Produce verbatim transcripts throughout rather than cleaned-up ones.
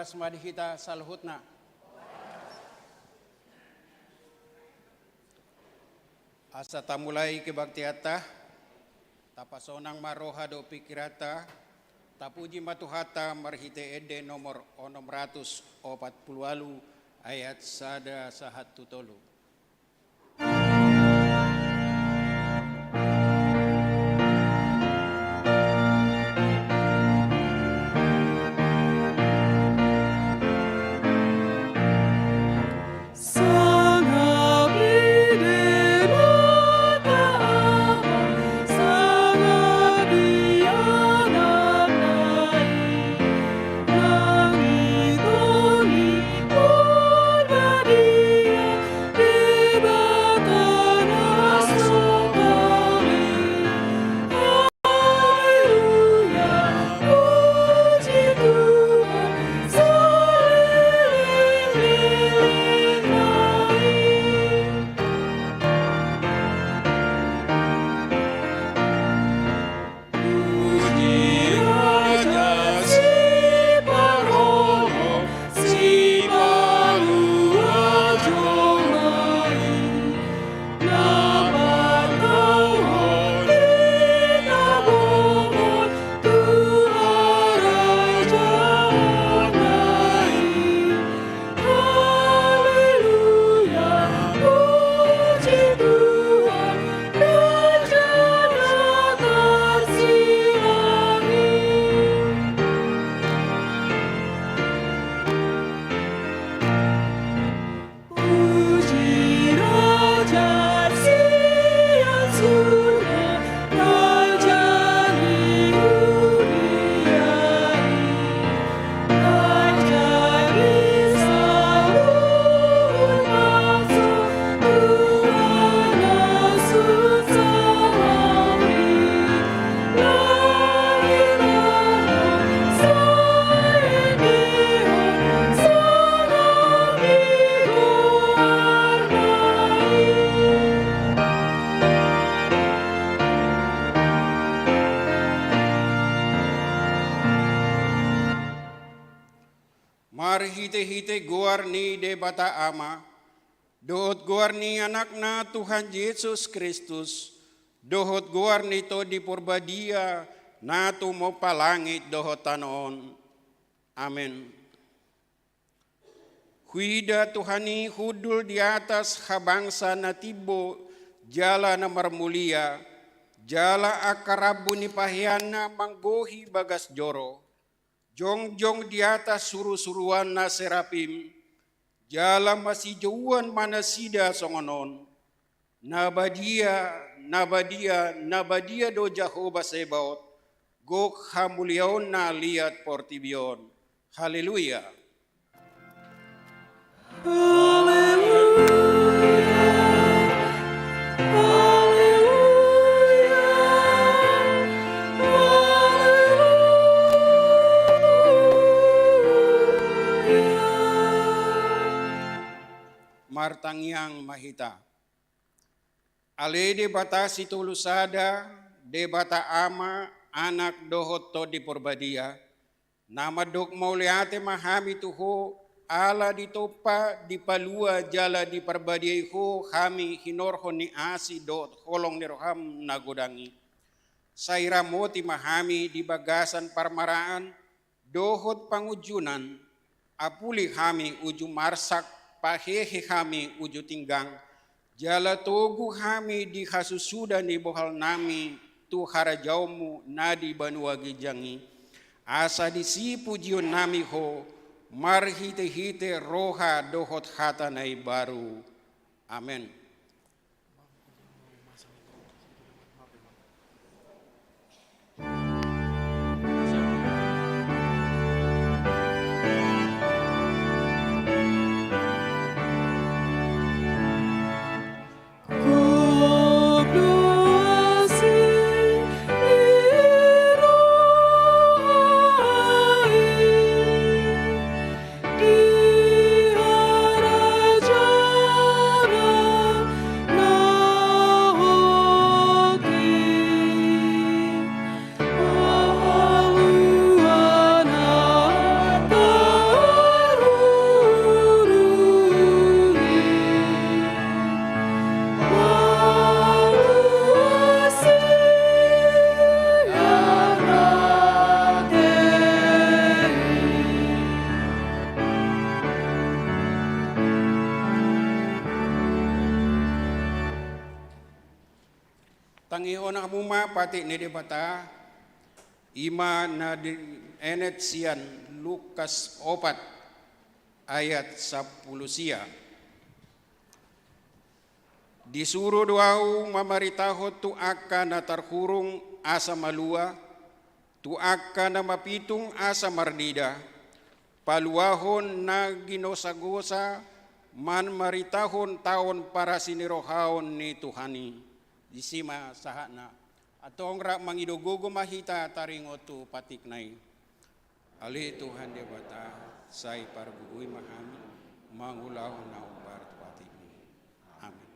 Horas ma di hita saluhutna. Asa tamulai kebaktianta, tapasonang ma roha dohot pingkiranta, tapuji ma Tuhanta marhite ende nomor onom ratus opat pulu ualu ayat sada sahat tu tolu. Marhitehite goar ni Debata Ama, dohot goar ni Anakna Tuhan Jesus Kristus, dohot goar ni Tondi Porbadia, na tumompa langit dohot tano on. Amen. Huida Tuhan i hundul di atas habangsa na timbo jala na marmulia, jala angka rambu ni paheanna manggohi bagas joro. Jongjong di atas surusuruanna serapim, jala masijouan ma nasida songon on: Na badia, na badia, na badia do Jahowa Zebaot, gok hamuliaonna liat portibi on. Haleluya. Haleluya. Haleluya. Haleluya. Martangiang ma hita. Ale Debata Sitolu Sada, Debata Ama, Anak dohot Tondi Porbadia, na mandok mauliate ma hami tu Ho, ala ditompa, dipalua jala diparbadiai Ho hami hinorhon ni asi dohot holong ni roham na godang i. Sai ramoti ma hami di bagasan parmaraan dohot pangunjunan, apuli hami uju marsak, pahehe hami uju tinggang, jala togu hami di hasusuda ni bohalnami tu harajaonmu na di banua ginjang i, asa disi pujionnami Ho marhitehite roha dohot hata na imbaru. Amen. Hamu ma patik ni Debata, i ma na dienet sian Lukas opat ayat sampulu sia. Disuru do ahu mamaritahon tu angka na tarhurung asa malua, tu angka na mapitung asa marnida, paluahon na ginosagosa, mamaritahon taon parasinirohaon ni Tuhan i. Disi ma sahatna. Antong rap mangido gogo ma hita taringot tu patikna i. Ale Tuhan Debata, sai pargogoi ma hami mangulahon na hombar tu patikmi. Amin.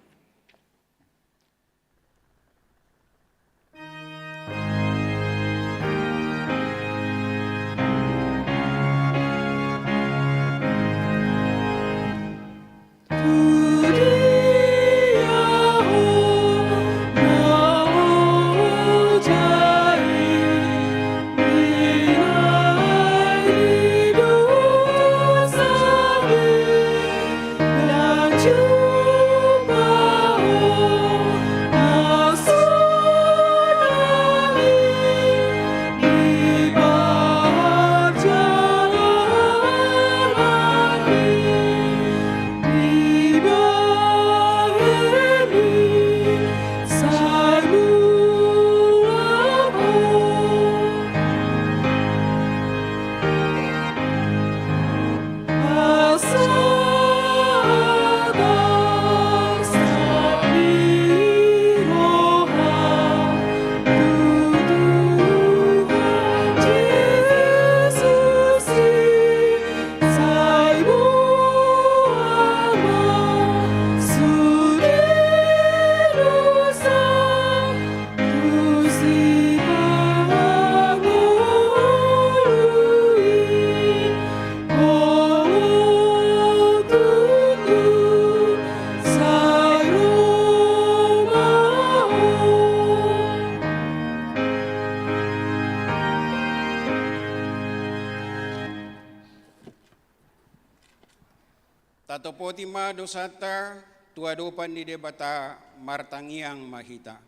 Tatopoti ma dosanta tu adopan ni Debata, martangiang ma hita.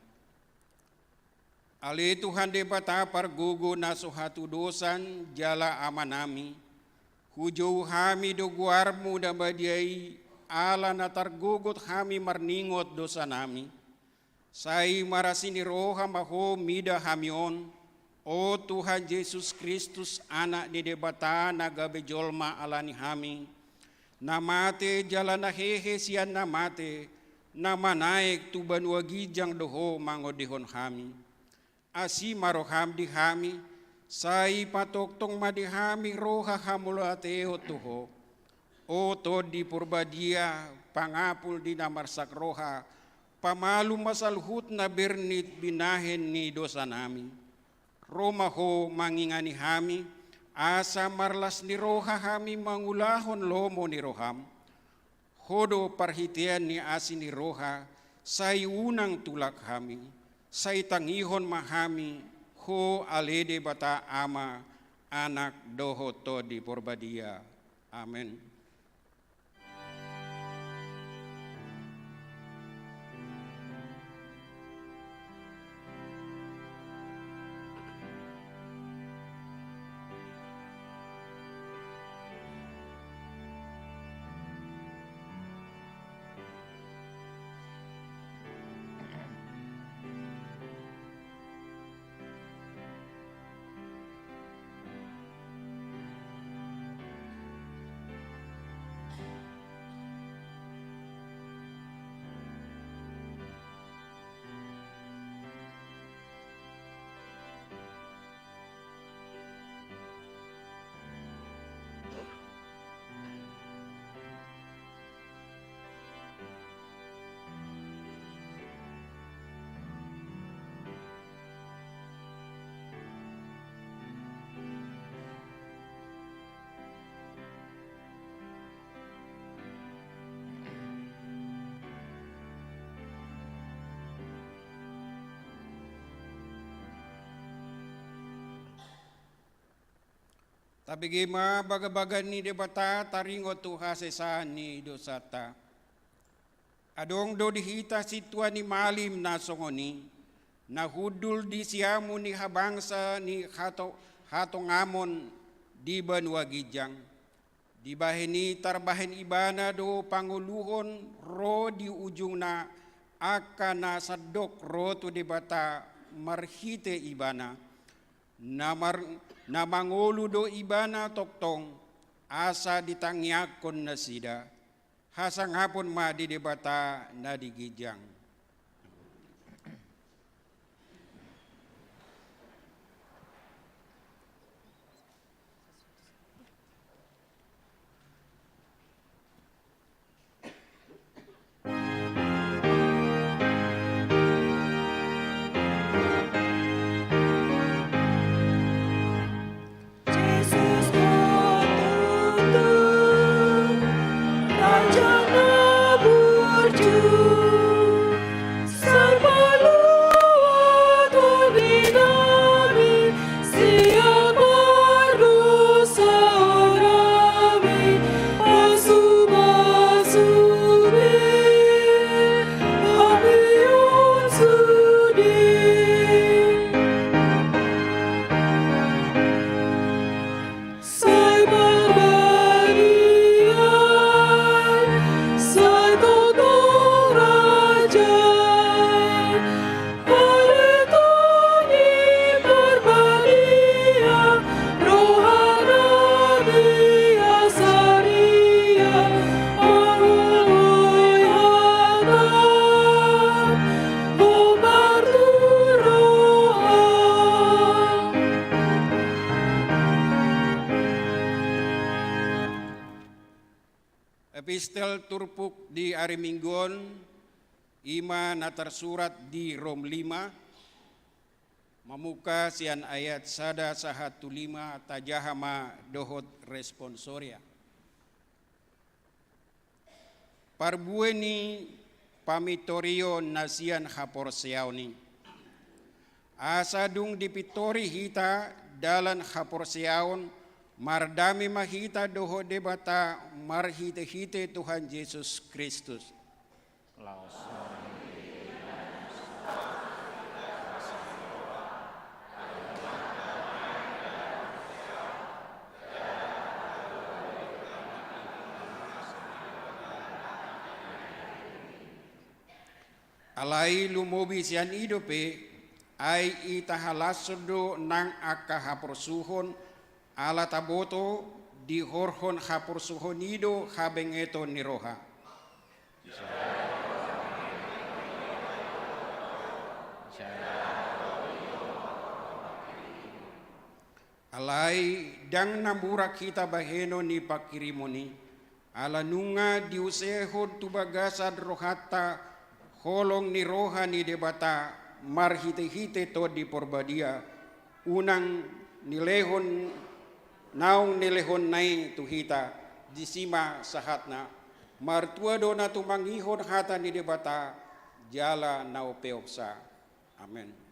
Ale Tuhan Debata pargogo na so hatudosan jala Amanami, hujou hami do goarmu na badia i, ala na targogot hami marningot dosanami. Sai marasi ni roha ma Ho mida hami on, o Tuhan Jesus Kristus, Anak ni Debata na gabe jolma ala ni hami, na mate jala na hehe sian na mate, na manaek tu banua ginjang do Ho mangondihon hami. Asi ma roham di hami, sai patongtong ma di hami roha hamauliateon tu Ho. O Tondi Porbadia, pangapul di na marsak roha, pamalum ma saluhutna bernit binahen ni dosanami. Ro ma Ho mangingani hami, asa marlas ni roha hami mangulahon lomo ni roham. Ho do parhitean ni asi ni roha, sai unang tulak hami, sai tangihon ma hami Ho ale Debata Ama, Anak dohot Tondi Porbadia. Amen. Tabege ma bagabaga ni Debata taringot tu hasesaan ni dosanta. Adong do di hita sintua ni malim na songon i, na hundul di siamun ni habangsa ni hato-, hatongamon di banua ginjang. Dibahen i tarbahen ibana do pangoluhon ro di ujungna angka na sandok ro tu Debata marhite ibana. Na mar-, na mangolu do ibana tongtong, asa ditangiangkon nasida. Hasangapon ma di Debata na di ginjang. Jesus, Tuhan, Raja na burju, sai paluat di nami, sian pardosaon nami, pasu-pasu be hami on sude. Sai parbadiai, sai tongtong raja i, ale Tuhan i parbadia, roha nami asa dia, mangoloi hata, hombar tu roha. Epistel turpuk di ari Minggu on, i ma na tarsurat di Rom lima, mamungka sian ayat sada sahat tu lima, tajaha ma dohot responsoria. Parbue ni pamintorion na sian haporseaon i. Asa dung dipintori hita dalan haporseaon, mardame ma hita dohot Debata marhite-hite Tuhan Jesus Kristus. Laos. Alai lumobi sian i dope, ai i tahalashon do nang angka haporsuhon, ala taboto dihorhon haporsuhon i do habengeton ni roha. Alai ndang na murak hita bahenon ni panghirimon i, ala nunga diusehon tu bagasan rohanta holong ni roha ni Debata marhite-hite Tondi Porbadia, unang nilehon, naung nilehonna i tu hita, disi ma sahatna. Martua do na tumangihon hata ni Debata jala na umpeopsa. Amen.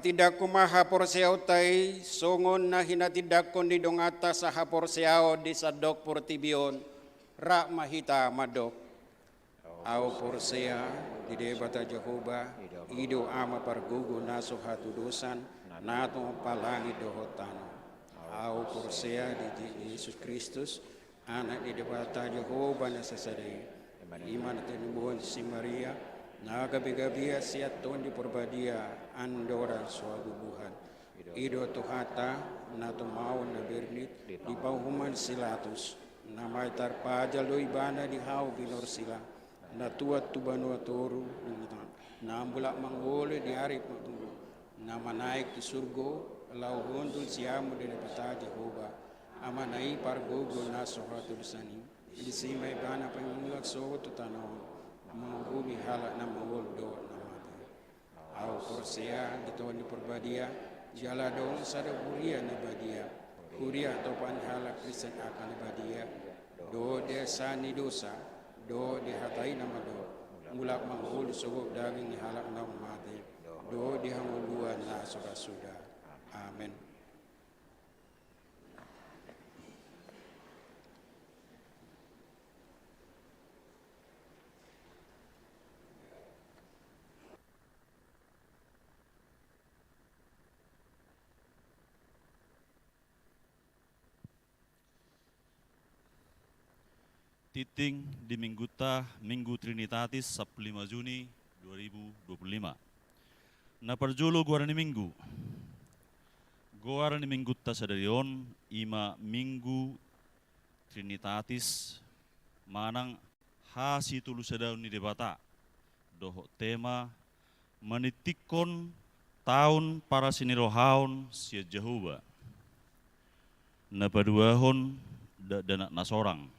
Tindangkon ma haporseaonta i songon na hinatindangkon ni donganta sahaporseaon di sandok portibi on. Rap ma hita mandok. Ahu porsea di Debata Jahowa, i do Ama pargogo na so hatudosan, na tumompa langit dohot tano. Ahu porsea di Jesus Kristus, Anak ni Debata Jahowa na sasada i, i ma na tinimuhon si Maria, na gabe gabean sian Tondi Parbadia, andorang so habubuhan. I do Tuhanta, na tumaon na bernit di pahuhuman si Pilatus, na mate tarpajal do ibana di hau binorsila, na tuat tu banua toru, na mulak mangolu di ari patolu, na manaek tu surgo, laho hundul siamun ni Debata Jahowa, Amana i pargogo na so hatudosan i. Disi ma ibana pe mulak sogot tu tano on, manguhumi halak na mangolu dohot na mate. Ahu porsea di Tondi Parbadia, jala adong sada huria na badia, huria atopan halak Kristen angka na badia, dohot di hasesaan ni dosa, dohot di hata i na mandok, mulak mangolu sogot daging ni halak na mate, dohot di hangoluan na so ra suda. Amen. Tingting di Minggunta, Minggu Trinitatis, sampulu lima Juni dua ribu dua puluh lima. Na parjolo goar ni Minggu. Goar ni Minggunta sadari on i ma Minggu Trinitatis manang hasitolusadaon ni Debata, dohot tema maningtinghon taon parasinirohaon sian Jahowa. Na paduahon dakdanak na sorang.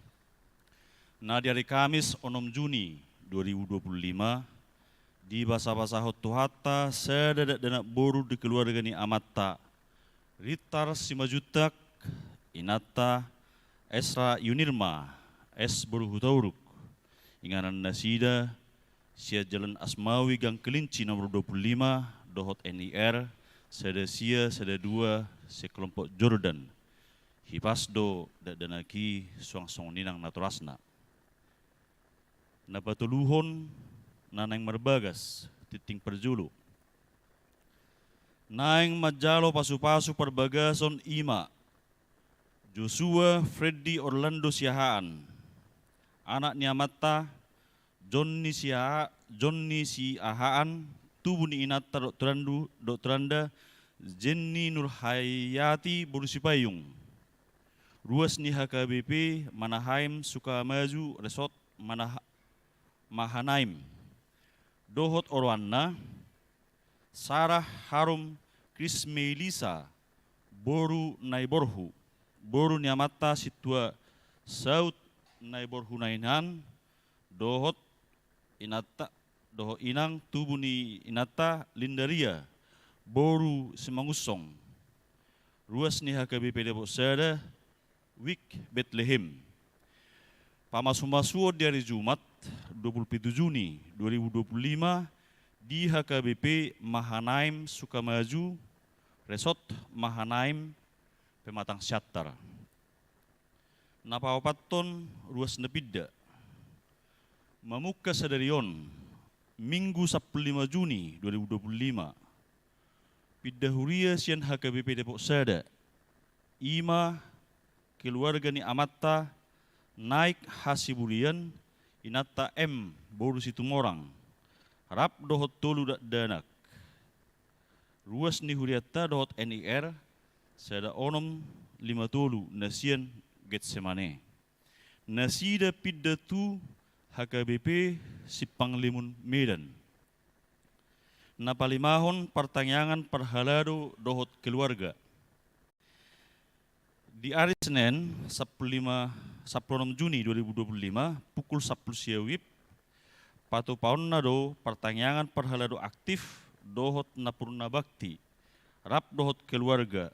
Na di ari Kamis onom Juni dua ribu dua puluh lima, dibasabasahon Tuhanta sada dakdanak boru di keluarga ni amanta, Rintar Simanjuntak, inanta Esra Yunirma, S boru Hutauruk. Inganan nasida sian Jalan Asmawi Gang Kelinci nomor dua puluh lima dohot N I R sada sia sada dua sekelompok Jordan. Hipas do dakdanak i suang songon inang natorasna. Na patoluhon na naeng marbagas, tingting parjolo. Naeng manjalo pasupasu parbagason i ma Joshua Freddy Orlando Siahaan, anak ni amanta Jonni Siaha-, Jonni Siahaan, tubu ni inanta dohot turandu-, dohot turanda Jenni Nurhayati boru Sipayung. Ruas ni H K B P Manahaim Sukamaju Resort Manaha-, Mahanaim. Dohot oroanna, Sarah Harum Krismeilisa boru Naiborhu, boru ni amanta Sintua Saud Naiborhu Nainan, dohot inanta, dohot inang tubu ni inanta Lindaria boru Simangunsong. Ruas ni H K B P Depok Sada, Wik Betlehem. Pamasumasuon di ari Jumat, dua puluh pitu Juni dua ribu dua puluh lima, di H K B P Mahanaim Sukamaju, Resort Mahanaim, Pematang Siantar. Na paopathon, ruas na pinda. Mamungka sadari on, Minggu sampulu lima Juni dua ribu dua puluh lima, pinda huria sian H K B P Depok Sada, i ma keluarga ni amanta Naik Hasiburian, inanta M boru Situmorang, rap dohot tolu dakdanak. Ruas ni hurianta dohot N I R sada onom lima tolu na sian Getsemane. Nasida pinda tu H K B P Simpang Limun Medan. Na palimahon, partangiangan parhalado dohot keluarga. Di ari Senen, sampulu lima, sampulu onom Juni dua ribu dua puluh lima, pukul sampulu sia WIB, patupaonna do partangiangan parhalado aktif dohot nampuna bakti, rap dohot keluarga,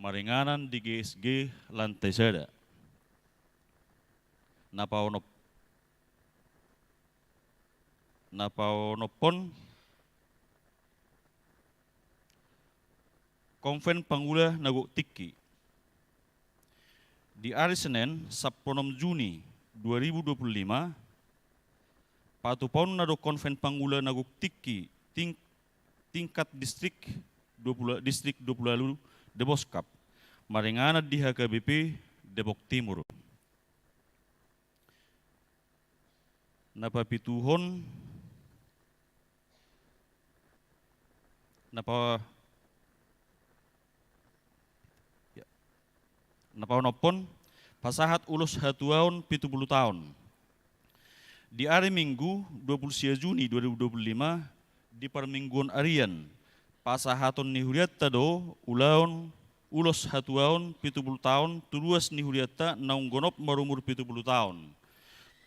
maringanan di G S G lantai sada. Na paonop-, na paonomhon, Konven Pangula na gok tingki. Di ari Senen, sampulu onom Juni dua ribu dua puluh lima, patupaonna do Konven Pangula na gok tingki ting-, tingkat distrik dua puluh, distrik dua puluh ualu Deboskap, maringanan di H K B P Depok Timur. Na papituhon, na pa-, ya. Na paonomhon, pasahat ulos hatuaon pitu pulu taon. Di ari Minggu, dua pulu sia Juni dua ribu dua pulu lima, di parmingguon arian, pasahaton ni hurianta do ulaon ulos hatuaon pitu pulu taon tu ruas ni hurianta naung gonop marumur pitu pulu taon.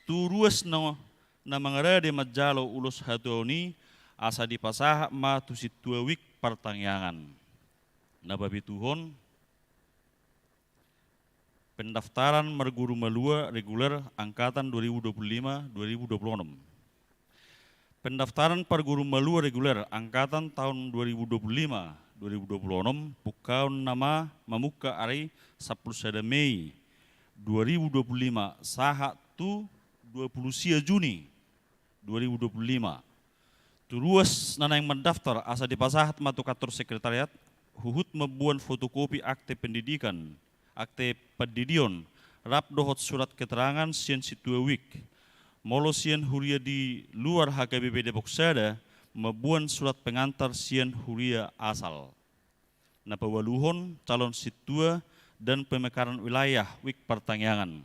Tu ruas na, na mangarade manjalo ulos hatuaon i, asa dipasahat ma tu sintua wijk partangiangan. Na papituhon, pendaftaran marguru malua reguler angkatan dua ribu dua puluh lima dua ribu dua puluh onom. Pendaftaran parguru malua reguler angkatan taon dua ribu dua puluh lima dua ribu dua puluh onom, pungkaonna ma mamungka ari sampulu sada Mei dua ribu dua puluh lima sahat tu dua pulu sia Juni dua ribu dua puluh lima. Tu ruas na naeng mandaftar asa dipasahat ma tu kantor sekretariat, huhut mamboan fotokopi akte pendidikan, akte pandidion, rap dohot surat keterangan sian sintua wijk. Molo sian huria di luar H K B P Depok Sada, mamboan surat pengantar sian huria asal. Na paualuhon, calon sintua dan pemekaran wilayah wijk partangiangan.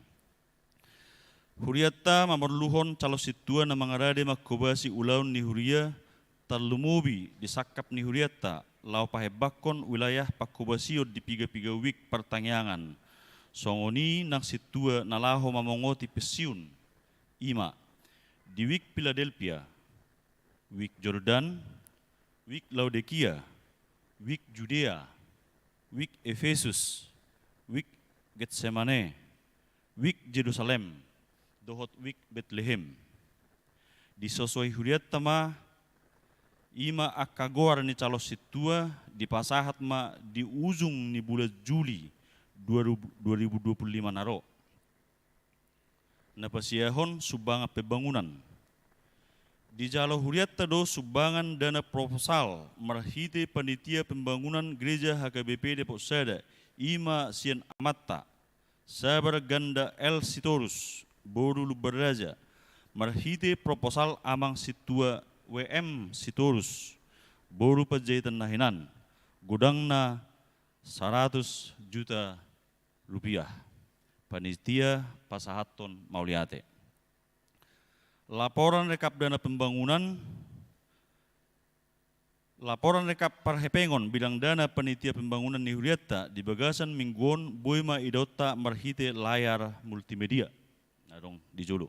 Hurianta mamerluhon calon sintua na mangarade manghobasi ulaon ni huria, tarlumobi di sangkap ni hurianta, laho pahembangkon wilayah panghobasion di piga-piga wijk partangiangan. Songon i nang sintua na laho mamongoti pensiun, i ma di wijk Piladelpia, wijk Jordan, wijk Laodikia, wijk Judea, wijk Epesus, wijk Getsemane, wijk Jerusalem, dohot wijk Betlehem. Disosohi hurianta ma, i ma angka goar ni calon sintua, dipasahat ma di ujung ni bulan Juli dua ribu, dua ribu dua puluh lima na ro. Na pasiahon sumbangan pembangunan. Dijalo hurianta do sumbangan dana proposal marhite panitia pembangunan Gereja H K B P Depok Sada, i ma sian amanta, Sabar Ganda L Sitorus, boru Lumban Raja, marhite proposal amang sintua W M Sitorus, boru Panjaitan na hinan, godangna saratus juta rupiah. Panitia pasahathon mauliate. Laporan rekap dana pembangunan, laporan rekap parhepengon bidang dana panitia pembangunan ni hurianta di bagasan minggu on boi ma idaonta marhite layar multimedia na adong di jolo.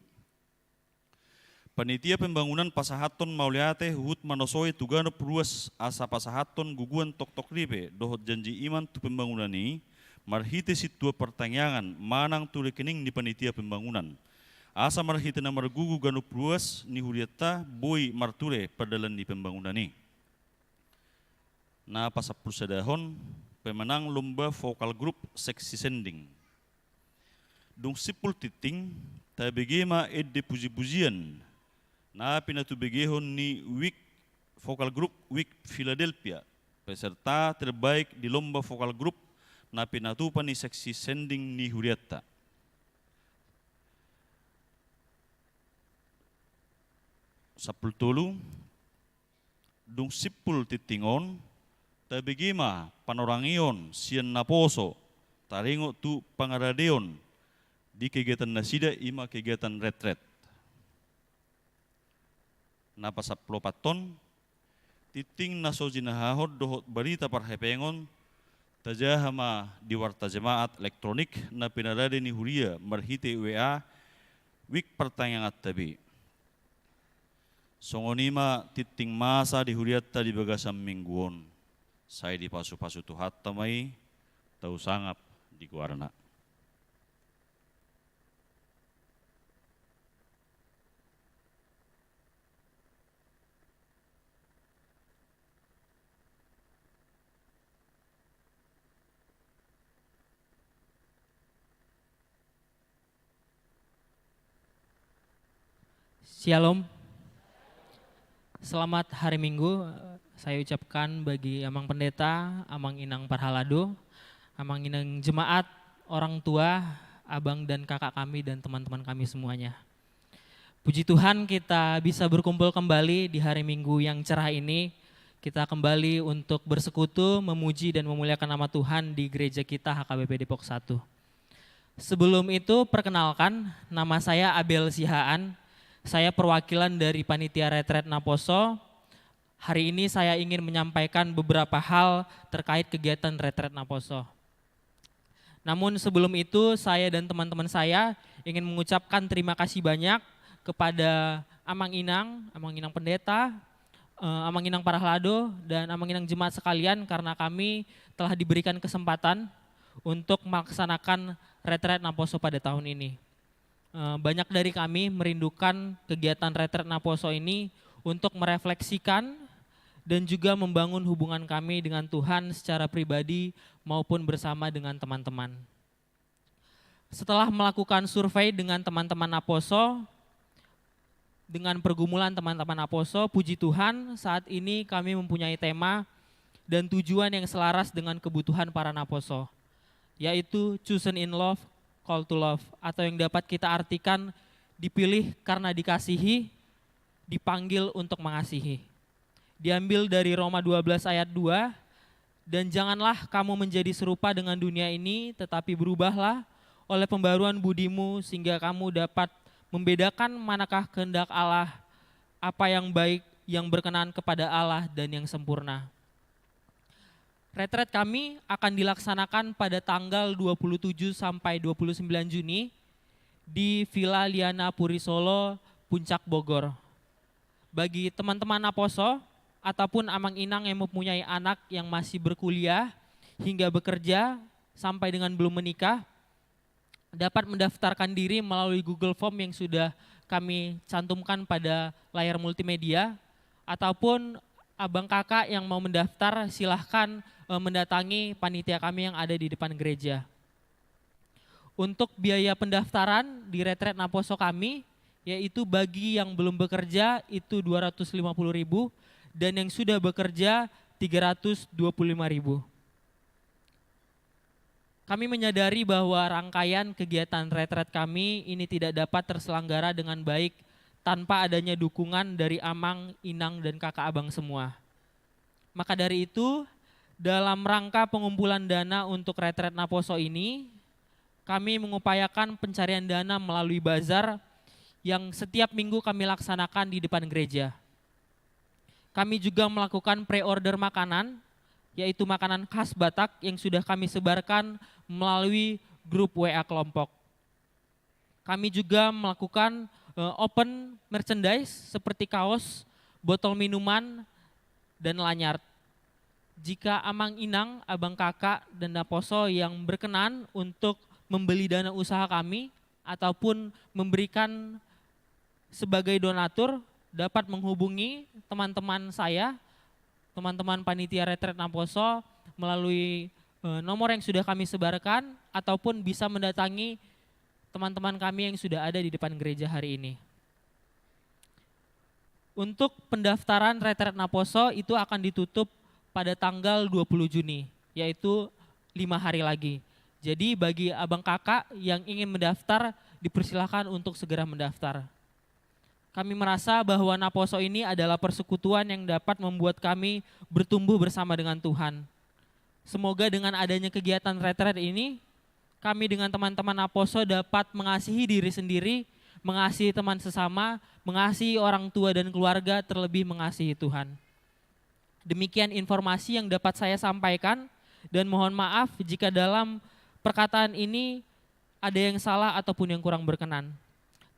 Panitia pembangunan pasahathon mauliate huhut manosoi tu ganup ruas asa pasahathon guguan toktok ripe dohot janji iman tu pembangunan i, marhite sintua partangiangan manang tu rekening ni panitia pembangunan. Asa marhite na margugu ganup ruas ni hurianta boi marture pardalan ni pembangunan i. Na pasampulu sadahon, pemenang lomba vokal grup seksi sending. Dung simpul tingting, tabege ma ende pujipujian na pinatubegehon ni wijk, vokal grup wijk Philadelphia, peserta terbaik di lomba vokal grup na pinatupa ni seksi sending ni hurianta. Sampulu tolu, dung simpul tingting on, tabege ma panorangion sian naposo taringot tu pangaradeon di kegiatan nasida, i ma kegiatan retret. Na pasampulu opat on, tingting na so jinahahon dohot barita parhepengon, tajaha ma di warta jemaat elektronik na pinarade ni huria marhite W A, wijk partangianganta be. Songon i ma tingting masa di hurianta di bagasan minggu on. Sai dipasupasu Tuhanta ma i, tau sangap di goarna. Shalom. Selamat hari Minggu, eh, saya ucapkan bagi Amang Pendeta, Amang Inang Parhalado, Amang Inang Jemaat, orang tua, abang dan kakak kami, dan teman-teman kami semuanya. Puji Tuhan, kita bisa berkumpul kembali di hari Minggu yang cerah ini. Kita kembali untuk bersekutu, memuji, dan memuliakan nama Tuhan di gereja kita, H K B P Depok satu. Sebelum itu, perkenalkan, nama saya Abel Sihaan. Saya perwakilan dari Panitia Retret Naposo. Hari ini saya ingin menyampaikan beberapa hal terkait kegiatan Retret Naposo. Namun sebelum itu, saya dan teman-teman saya ingin mengucapkan terima kasih banyak kepada Amang Inang, Amang Inang Pendeta, eh, Amang Inang Parhalado, dan Amang Inang Jemaat sekalian, karena kami telah diberikan kesempatan untuk melaksanakan Retret Naposo pada tahun ini. Eh, banyak dari kami merindukan kegiatan Retret Naposo ini untuk merefleksikan dan juga membangun hubungan kami dengan Tuhan secara pribadi maupun bersama dengan teman-teman. Setelah melakukan survei dengan teman-teman Naposo, dengan pergumulan teman-teman Naposo, puji Tuhan, saat ini kami mempunyai tema dan tujuan yang selaras dengan kebutuhan para Naposo, yaitu Chosen in Love, Call to Love, atau yang dapat kita artikan dipilih karena dikasihi, dipanggil untuk mengasihi. Diambil dari Roma dua belas ayat dua, "Dan janganlah kamu menjadi serupa dengan dunia ini, tetapi berubahlah oleh pembaruan budimu, sehingga kamu dapat membedakan manakah kehendak Allah, apa yang baik, yang berkenan kepada Allah, dan yang sempurna." Retret kami akan dilaksanakan pada tanggal dua puluh tujuh sampai dua puluh sembilan Juni di Villa Liana Puri Solo, Puncak Bogor. Bagi teman-teman Naposo ataupun Amang Inang yang mempunyai anak yang masih berkuliah hingga bekerja sampai dengan belum menikah, dapat mendaftarkan diri melalui Google Form yang sudah kami cantumkan pada layar multimedia, ataupun abang kakak yang mau mendaftar, silahkan, eh, mendatangi panitia kami yang ada di depan gereja. Untuk biaya pendaftaran di Retret Naposo kami, yaitu bagi yang belum bekerja itu dua ratus lima puluh ribu, dan yang sudah bekerja tiga ratus dua puluh lima ribu. Kami menyadari bahwa rangkaian kegiatan retret kami ini tidak dapat terselenggara dengan baik tanpa adanya dukungan dari amang, inang, dan kakak abang semua. Maka dari itu, dalam rangka pengumpulan dana untuk retret Naposo ini, kami mengupayakan pencarian dana melalui bazar yang setiap minggu kami laksanakan di depan gereja. Kami juga melakukan pre-order makanan, yaitu makanan khas Batak yang sudah kami sebarkan melalui grup W A kelompok. Kami juga melakukan, eh, open merchandise seperti kaos, botol minuman, dan lanyard. Jika amang inang, abang kakak, dan naposo yang berkenan untuk membeli dana usaha kami ataupun memberikan sebagai donatur, dapat menghubungi teman-teman saya, teman-teman panitia retret Naposo, melalui, eh, nomor yang sudah kami sebarkan, ataupun bisa mendatangi teman-teman kami yang sudah ada di depan gereja hari ini. Untuk pendaftaran retret Naposo itu akan ditutup pada tanggal dua puluh Juni, yaitu lima hari lagi. Jadi, bagi abang kakak yang ingin mendaftar, dipersilahkan untuk segera mendaftar. Kami merasa bahwa Naposo ini adalah persekutuan yang dapat membuat kami bertumbuh bersama dengan Tuhan. Semoga dengan adanya kegiatan retret ini, kami dengan teman-teman Naposo dapat mengasihi diri sendiri, mengasihi teman sesama, mengasihi orang tua dan keluarga, terlebih mengasihi Tuhan. Demikian informasi yang dapat saya sampaikan, dan mohon maaf jika dalam perkataan ini ada yang salah ataupun yang kurang berkenan.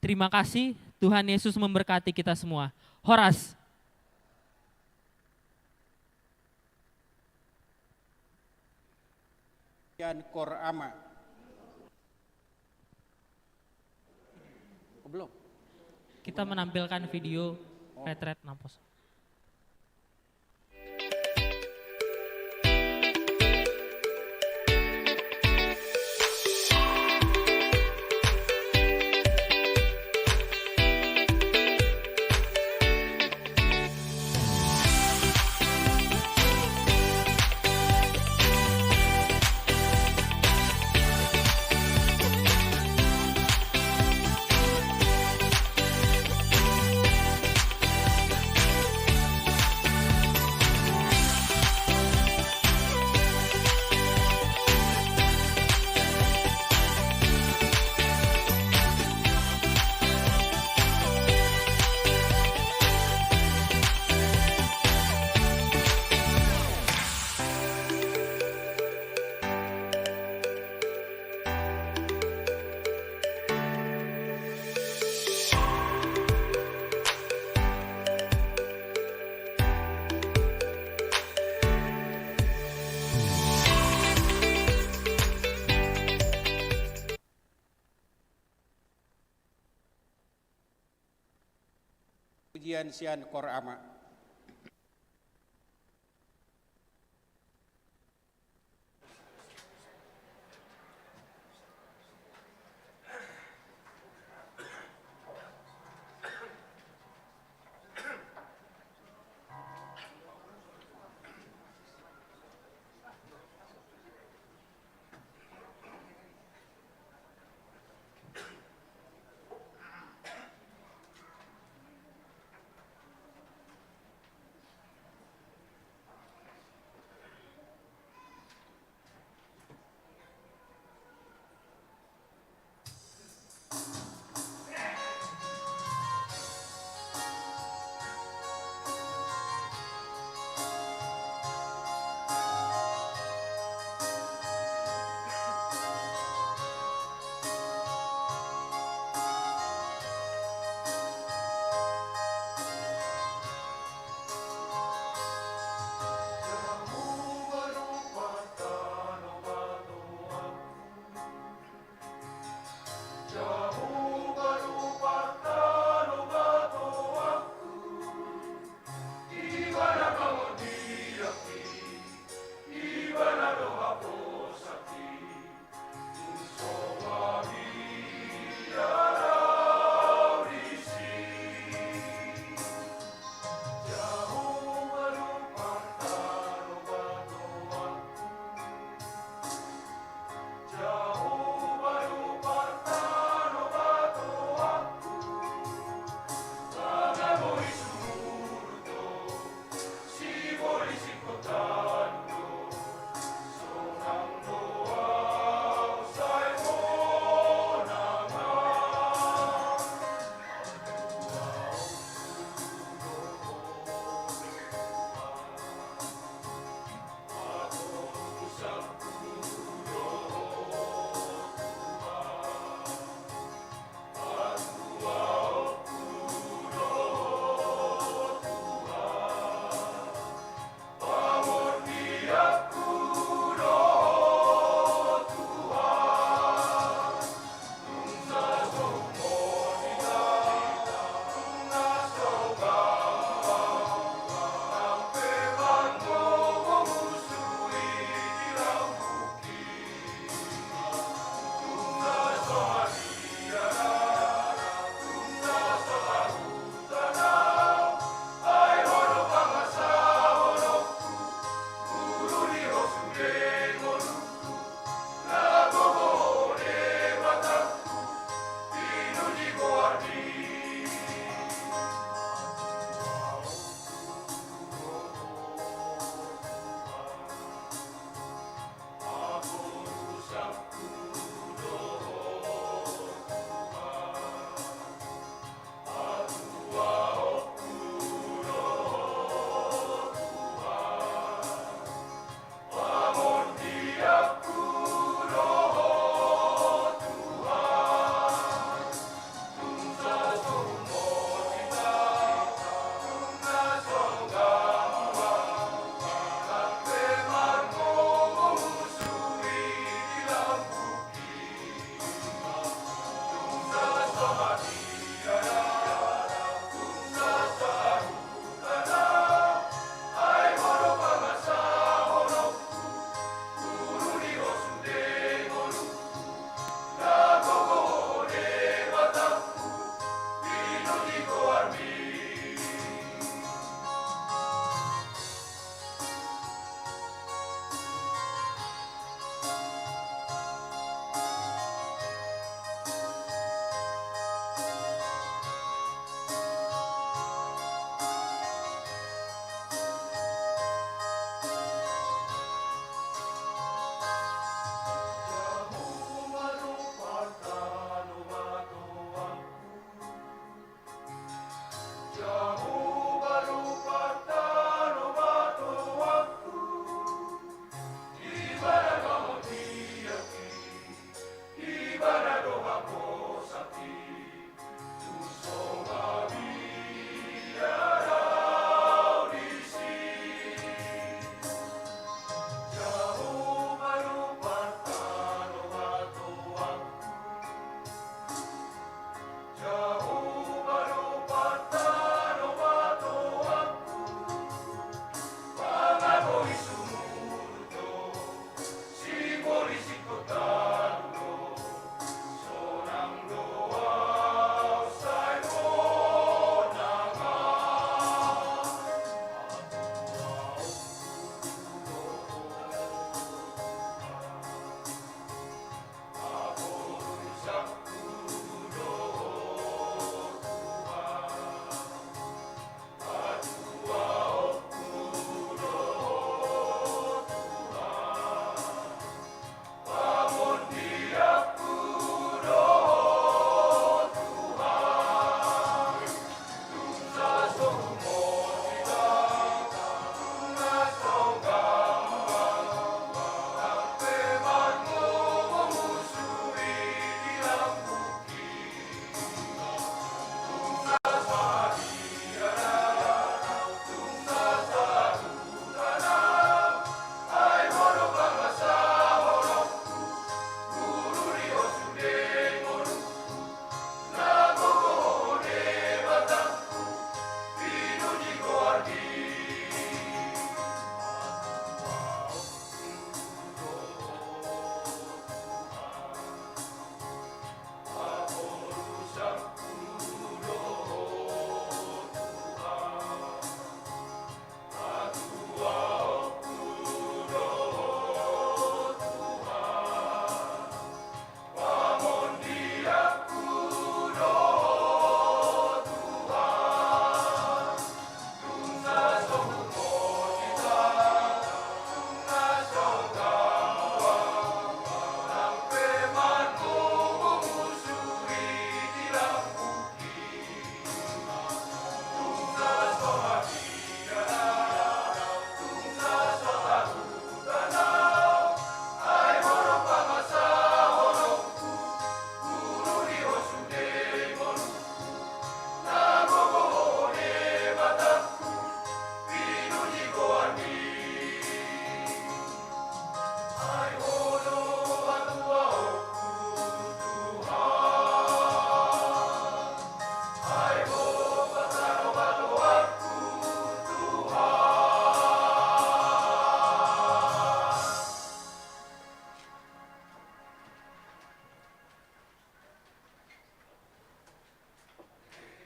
Terima kasih, Tuhan Yesus memberkati kita semua. Horas. Kian Kor Ama. Oh, belum. Kita menampilkan video retret Naposo. Gian sian Kor Ama.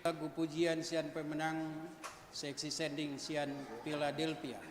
lagu pujian sian pemenang seksi sending sian Philadelphia.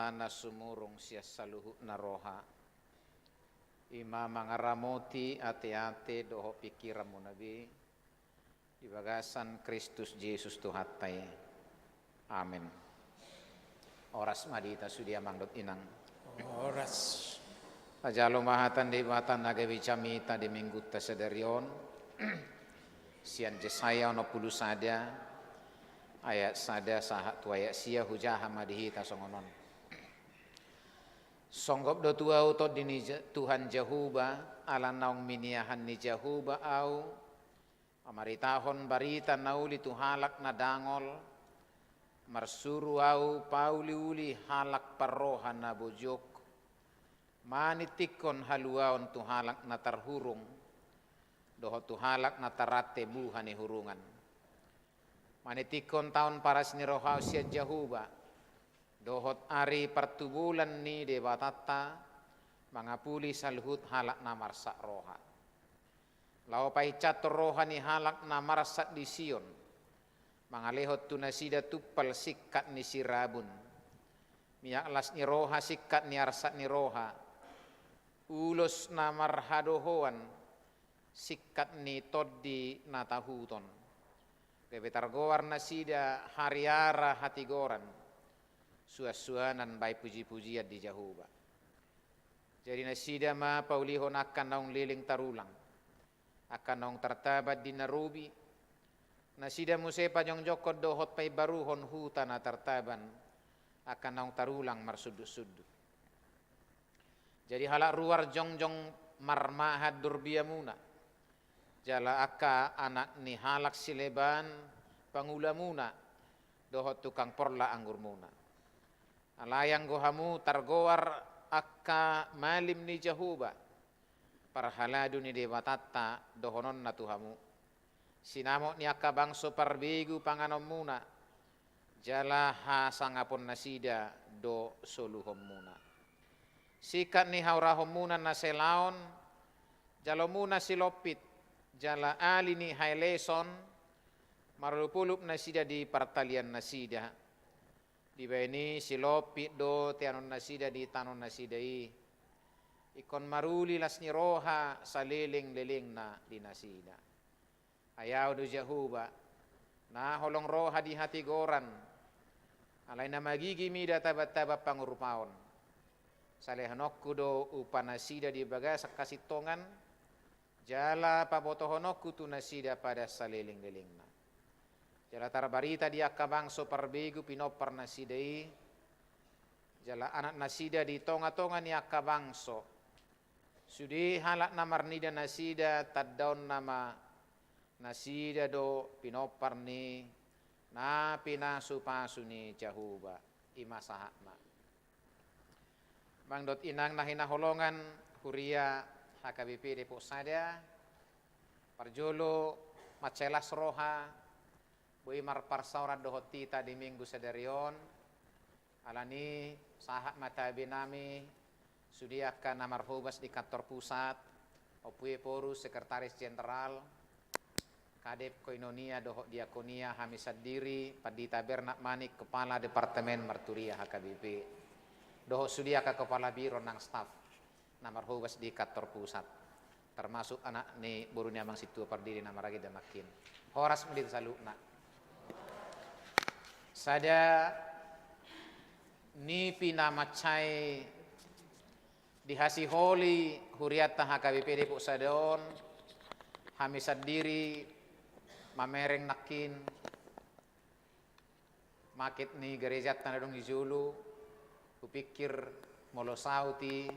na sumurung sian saluhutna roha, i ma mangaramoti ateate dohot pingkiranmuna be, di bagasan Kristus Jesus Tuhanta i. Amen. Horas ma di hita sude, amang dohot inang. Horas. Tajalo ma hata ni Debata na gabe jamita di Minggunta sadari on, sian Jesaya onom pulu sada, ayat sada sahat tu ayat sia. Hujaha ma di hita songon on. Songgop do tu ahu tondi ni Ja-, Tuhan Jahowa, ala naung miniahan ni Jahowa ahu, mamaritahon barita na uli tu halak na dangol, marsuru ahu pauliuli halak parroha na bojok, maningtinghon haluaon tu halak na tarhurung, dohot tu halak na tarrante buha ni hurungan. Maningtinghon taon paras ni roha sian Jahowa, dohot ari partubulan ni Debatanta, mangapuli saluhut halak na marsak roha. Laho pahinsathon roha ni halak na marsak di Sion, mangalehon tu nasida tumpal singkat ni sirabun, miak las ni roha singkat ni arsak ni roha, ulos na marhadohoan singkat ni tondi na tahuton. Gabe targoar nasida hariara hatigoran, suansuanan bahen pujipujian di Jahowa. Jadi nasida ma paulihon angka naung leleng tarulang, angka naung tartaban di na robi. Nasida muse pajongjongkon dohot paimbaruhon huta na tartaban, angka naung tarulang marsundutsundut. Jadi halak ruar jongjong marmahan durbiamuna, jala angka anak ni halak sileban pangulamuna, dohot tukang porlak anggurmuna. Alai anggo hamu targoar angka malim ni Jahowa, parhalado ni Debatanta dohononna tu hamu. Sinamot ni angka bangso parbegu panganonmuna, jala hasangapon nasida do soluhonmuna. Singkat ni haurahonmuna na selaon, jalomuna silompit, jala ali ni haeleson, marolopolop nasida di partalian nasida. Dibahen i silompit do teanon nasida di tano nasida i. Ingkon maruli las ni roha salelenglelengna di nasida. Ai Ahu do Jahowa, na holong roha di hatigoran, alai na magigi mida tabantaban pangurupaon. Salehononku do upa nasida di bagasan hasintongan, jala pabotohononku tu nasida padan salelenglelengna. Jala tarbarita di angka bangso parbegu pinompar nasida i, jala anak nasida di tongatonga ni angka bangso. Sude halak na marnida nasida tandaonna ma nasida do pinompar ni na pinasupasu ni Jahowa. I ma sahatna. Amang dohot inang na hinaholongan, huria H K B P Depok Sada, parjolo mansai las roha, boi marparsaoran dohot hita di Minggu sadari on. Alani sahat ma tabe nami, sude angka na marhobas di kantor pusat, Ompu Ephorus, Sekretaris Jenderal, Kadep Koinonia dohot Diakonia, hami sandiri, Pandita Bernard Manik, Kepala Departemen Marturia H K B P, dohot sude angka kepala biro nang staf na marhobas di kantor pusat, termasuk anak ni boru ni Amang Sintua Pardede na marhaha nangkin. Horas ma di hita saluhutna. Sada nipi na mansai dihasiholi hurianta H K B P Depok Sada on, hami sandiri mamereng nangkin, maket ni garejanta na adong di jolo, hupikir molo saut i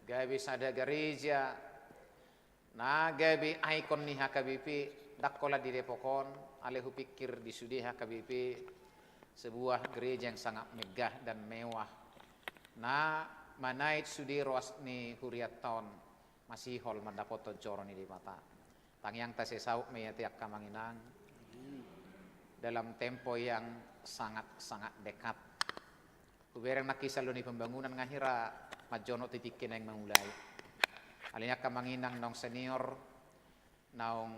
gabe sada gareja na gabe ikon ni H K B P, ndang holan di Depok on, alai hupikir di sude H K B P sebuah gereja yang sangat megah dan mewah, na manait sude roas ni hurianta on masihol mandapothon joro ni Debata. Tangiangta sai saut ma i ate angka amang inang. Dalam tempo yang sangat-sangat dekat. Hubereng nangkin salo ni pembangunan nga hira manjonok tu tingki naeng mangulai. Alani angka amang inang naung senior, naung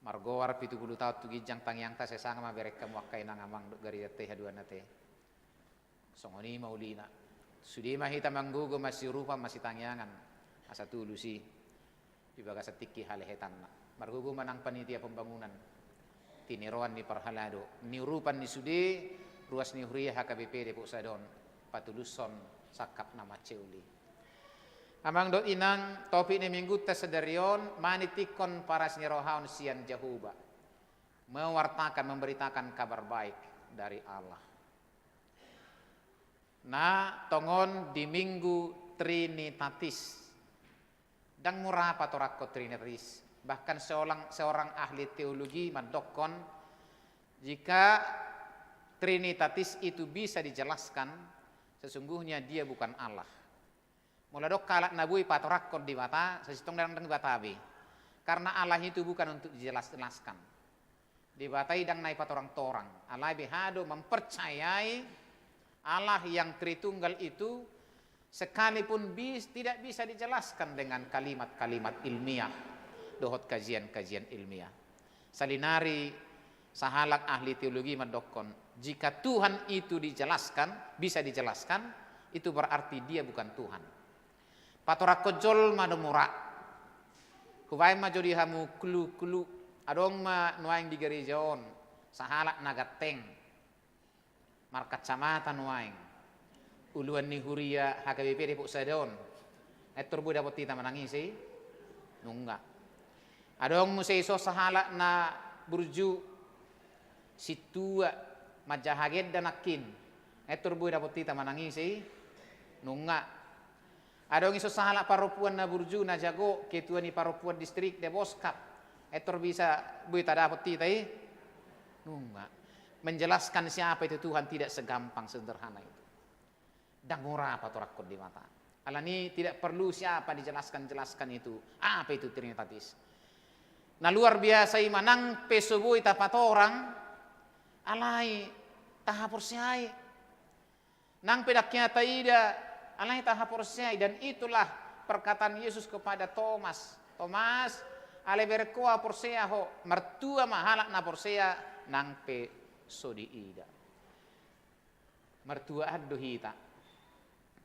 margoar pitu pulu taon tu ginjang, tangiangta sai sanga ma bereng hamu angka inang amang dohot garejanta i haduana te. Songon i ma ulina. Sude ma hita manggogo masiurupan masitangiangan, asa tulus i di bagasan tingki halehetanna. Margogo ma nang panitia pembangunan, tiniroan ni parhalado, niurupan ni sude ruas ni huria H K B P Depok Sada on, patulushon sangkap na mansai uli. Amang dohot inang, topik ni minggunta sadari on, manitikkon paras ni roha on sian Jahowa, mewartakan, memberitakan kabar baik dari Allah. Na tongon di Minggu Trinitatis. Ndang mura patorangkon Trinitatis. Bahkan seorang, seorang ahli teologi mandokkon, jika Trinitatis itu bisa dijelaskan, sesungguhnya dia bukan Allah. Molo adong halak na boi patorangkon Debata, sasintongna ndang Debata be. Karena Allah itu bukan untuk dijelas-jelaskan. Debata i ndang na dipatorang-torang. Alai beha do mempercayai Allah yang Tritunggal itu, sekalipun bis-, tidak bisa dijelaskan dengan kalimat-kalimat ilmiah dohot kajian-kajian ilmiah. Salinari sahalak ahli teologi mandokkon, jika Tuhan itu dijelaskan, bisa dijelaskan, itu berarti dia bukan Tuhan. Patorangkon jolma do mura. Hubaen ma jo di hamu clue-clue. Adong ma nuaeng di gareja on sahalak na ganteng, markacamata nuaeng, uluan ni huria H K B P Depok Sada on. Ettor boi dapot hita manang ise i? Nunga. Adong muse ison sahalak na burju, sintua, manjaha genda nangkin. Ettor boi dapot hita manang ise i? Nunga. Adong ison sahalak parompuan na burju, na jago, ketua ni parompuan distrik Deboskap. Ettor bisa boi tadapot hita i? Nunga. Menjelaskan siapa itu Tuhan tidak segampang sederhana itu. Ndang mura patorangkon Debata. Alani tidak perlu siapa dijelaskan-jelaskan itu. Apa itu Trinitatis? Na luar biasa i ma nang pe so boi tapatorang, alai tahaporseai. Nang pe ndang hea taida, alai tahaporseai. Dan itulah perkataan Yesus kepada Tomas. Tomas, alai bereng ho porsea ho, martua ma halak na porsea, nang pe so diida. Martuaan do hita.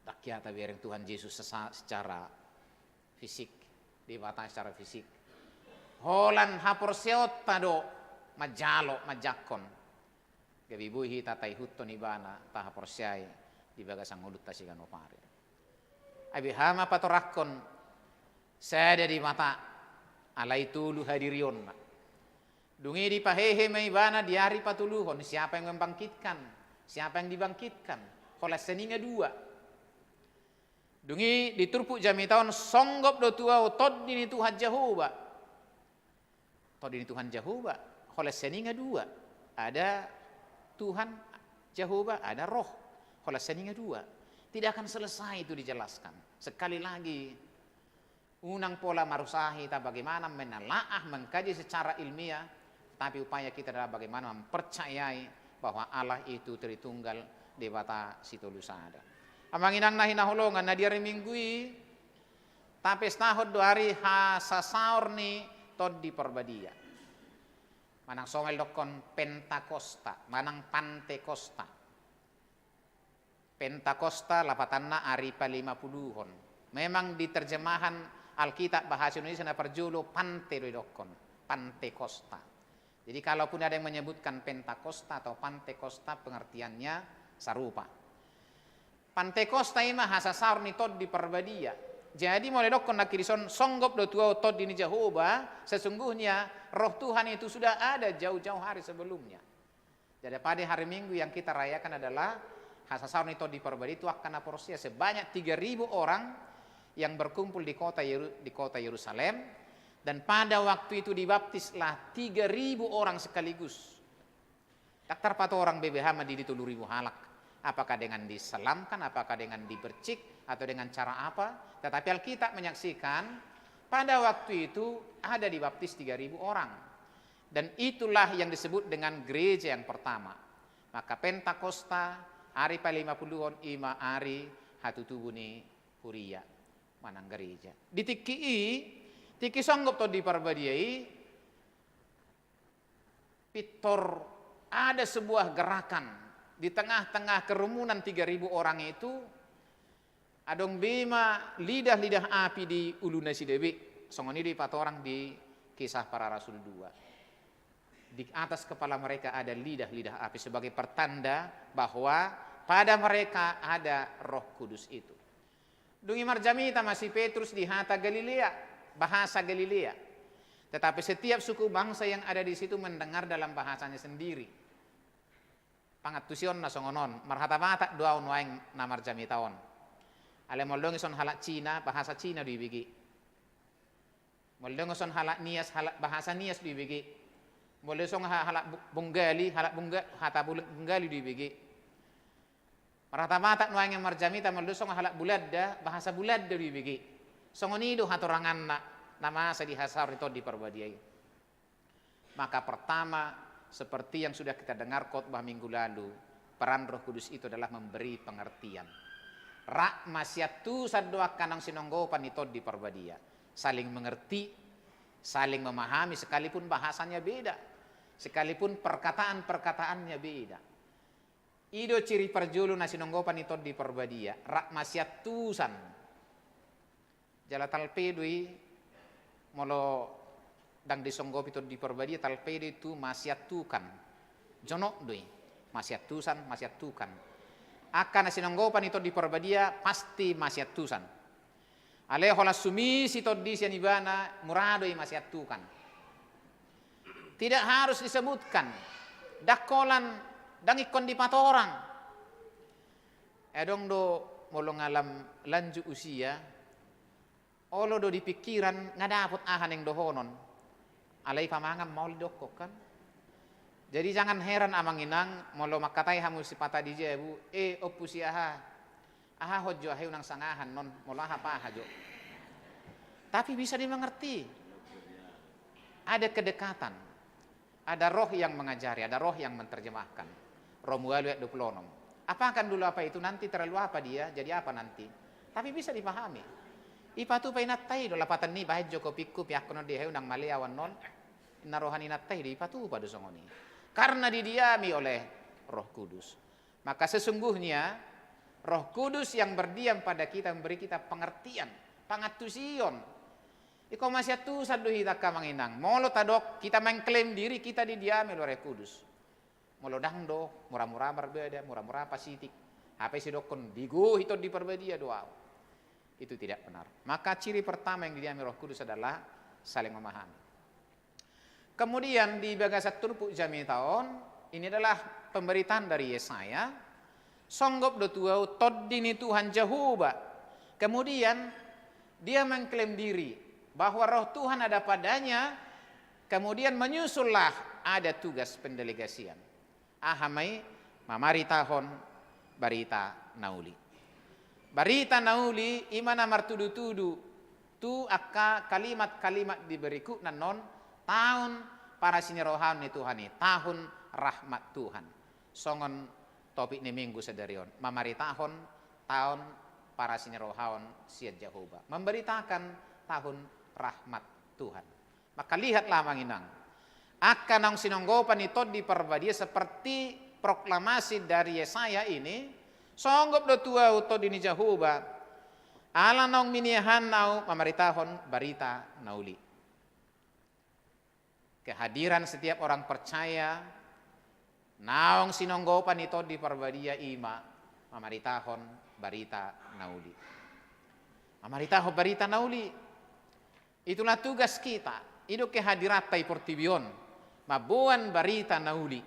Ndang hea tabereng Tuhan Yesus sesa-, secara fisik, Debata secara fisik. Holan haporseaonta do manjalo, manjangkon. Gabe boi hita taihuthon Ibana, tahaporseai di bagasan ngolunta siganup ari. Ai beha ma patorangkon, sada Debata, alai tolu hadirionna. Dung i dipahehe ma Ibana di ari patoluhon, siapa yang membangkitkan, siapa yang dibangkitkan, holan sian i nga dua. Dung i di turpuk jamita on, songgop do tu ahu Tondi ni Tuhan Jahowa. Tondi ni Tuhan Jahowa, holan sian i nga dua. Ada Tuhan Jahowa, ada Roh. Holan sian i nga dua. Tidak akan selesai itu dijelaskan. Sekali lagi, unang pola marusaha hita bagaimana menelaah, mengkaji secara ilmiah, tapi upaya kita adalah bagaimana mempercayai bahwa Allah itu Tritunggal, Debata Sitolu Sada. Amang inang na hinaholongan, na di ari Minggu i, tapestahon do ari hasasaor ni Tondi Parbadia. Manang songon i didokkon Pentakosta, manang Pantekosta. Pentakosta lapatanna ari palimapuluhon. Memang di terjemahan Alkitab bahasa Indonesia na parjolo Pante do didokkon, Pantekosta. Jadi kalaupun ada yang menyebutkan Pentakosta atau Pantekosta, pengertiannya sarupa. Pantekosta i ma hasasaor ni Tondi Parbadia. Jadi molo didokkon nangkin dison, songgop do tu ahu Tondi ni Jahowa, sesungguhnya Roh Tuhan itu sudah ada jauh-jauh hari sebelumnya. Jadi pada hari Minggu yang kita rayakan adalah hasasaor ni Tondi Parbadia tu angka na porsea sebanyak tiga ribu orang yang berkumpul di kota Yeru-, di kota Yerusalem, dan pada waktu itu dibaptislah tiga ribu orang sekaligus. Ndang tarpatorang be beha ma di, di tolu ribu halak. Apakah dengan diselamkan, apakah dengan dipercik, atau dengan cara apa? Tetapi Alkitab menyaksikan, pada waktu itu ada dibaptis tiga ribu orang. Dan itulah yang disebut dengan gereja yang pertama. Maka Pentakosta, ari palimapuluhon i ma ari hatutubu ni huria, manang gereja. Di tingki i, tingki songgop Tondi Parbadia i, pintor ada sebuah gerakan, Di tengah-tengah kerumunan tiga ribu orang itu, adong be ma lidah-lidah api di ulu nasida be. Songon i do dipatorang di Kisah Para Rasul dua. Di atas kepala mereka ada lidah-lidah api sebagai pertanda bahwa pada mereka ada Roh Kudus itu. Dung i marjamita ma si Petrus di hata Galilea, bahasa Galilea. Tetapi setiap suku bangsa yang ada di situ mendengar dalam bahasanya sendiri. Pangantusionna songon on, marhata Batak do ahu nuaeng na marjamita on. Alai molo dung i songon halak Cina, bahasa Cina do ibege. Molo dung i songon halak Nias, halak, bahasa Nias do ibege. Molo dung i songon ha-, halak Bu-, Bonggali, halak Bongga-, hata Bul-, Bonggali do ibege. Marhata Batak nuaeng marjamita, molo dung i songon halak Bulanda, bahasa Bulanda do ibege. Songon i do hatoranganna na masa dihasaor ni Tondi Parbadia i. Maka pertama, seperti yang sudah kita dengar khotbah minggu lalu, peran Roh Kudus itu adalah memberi pengertian. Rap masiantusan do angka naung sinonggopan ni Tondi Parbadia. Saling mengerti, saling memahami, sekalipun bahasanya beda, sekalipun perkataan-perkataannya beda. I do ciri parjolo na sinonggopan ni Tondi Parbadia, rap masiantusan. Jala talpe do i, molo ndang disonggopi Tondi Parbadia, talpe do i tu masiantukan. Jonok do i, masiantusan, masiantukan. Angka na sinonggopan ni Tondi Parbadia pasti masiantusan. Alai holan sumisi tondi sian ibana, mura do i masiantukan. Tidak harus disebutkan. Ndang holan, ndang ingkon dipatorang. Adong do molo nga lam lanjut usia, olo do di pikiran nga dapot aha naeng dohonon. Alai pamangan maol didokkon kan. Jadi jangan heran amang inang molo mangkatai hamu sipata di jabu, eh, ompu si aha. Aha ho jo, aha i unang sangahan non, molo aha paha jo. Tapi bisa dimengerti. Ada kedekatan. Ada roh yang mengajari, ada roh yang menerjemahkan. Rom ualu ayat dua puluh enam. Apakan dulu apa itu, nanti terlalu apa dia, jadi apa nanti. Tapi bisa dipahami. Ipatupa inanta i do, lapatan ni bahen jo kopingku, pe angkon on di aha i unang male ahu annon. Inna roha ni inanta i do, ipatupa do songon i. Karena didiami oleh Roh Kudus. Maka sesungguhnya Roh Kudus yang berdiam pada kita memberi kita pengertian, pangantusion. Ingkon masiantusan do hita angka amang inang. Molo tadok kita mengklaim diri kita didiami oleh Roh Kudus. Molo ndang do, mura-mura marbada, mura-mura pasitik. Hape sidokkon digohi Tondi Parbadia do ahu. Itu tidak benar. Maka ciri pertama yang didiami Roh Kudus adalah saling memahami. Kemudian di bagasan turpuk jamita on, ini adalah pemberitaan dari Yesaya, songgop do tu ahu Tondi ni Tuhan Jahowa. Kemudian dia mengklaim diri bahwa Roh Tuhan ada padanya, kemudian menyusullah ada tugas pendelegasian. Aha ma i? Mamaritahon barita na uli. Barita na uli i ma na martudu-tudu tu angka kalimat-kalimat di berikutna annon, taon parasinirohaon ni Tuhan i, tahun rahmat Tuhan. Songon topik ni minggu sadari on, mamaritahon taon parasinirohaon sian Jahowa, memberitakan tahun rahmat Tuhan. Maka lihatlah amang inang, angka naung sinonggopan ni Tondi Parbadia seperti proklamasi dari Yesaya ini, songgop do tu ahu Tondi ni Jahowa, ala naung miniahan ahu mamaritahon barita na uli. Kehadiran setiap orang percaya naung sinonggopan ni Tondi Parbadia i ma mamaritahon barita na uli. Mamaritahon barita na uli. Itulah tugas kita. I do kehadiranta i portibi on, mamboan barita na uli.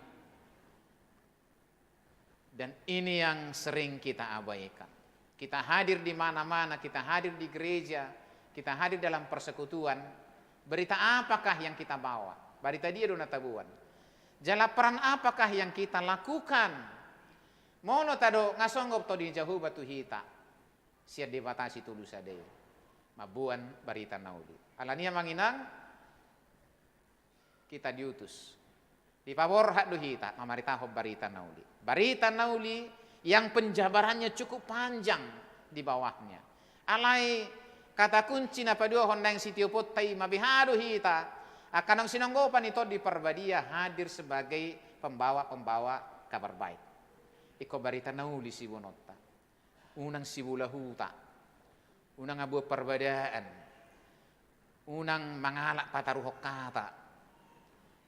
Dan ini yang sering kita abaikan. Kita hadir di mana-mana, kita hadir di gereja, kita hadir dalam persekutuan. Berita apakah yang kita bawa? Barita dia do na taboan. Jala peran apakah yang kita lakukan? Molo tadok nga songgop Tondi ni Jahowa tu hita sian Debata Sitolu Sada i, mamboan barita na uli. Alani i amang inang, kita diutus, dipaborhat do hita mamaritahon barita na uli. Barita na uli yang penjabarannya cukup panjang di bawahnya. Alai kata kunci na paduahon naeng sitioponta i, mabiha do hita angka naung sinonggopan ni Tondi Parbadia hadir sebagai pembawa-pembawa Kabar Baik. Ingkon barita na uli siboanonta. Unang sibola huta. Unang abuan parbadaan. Unang mangalap pataruhon hata.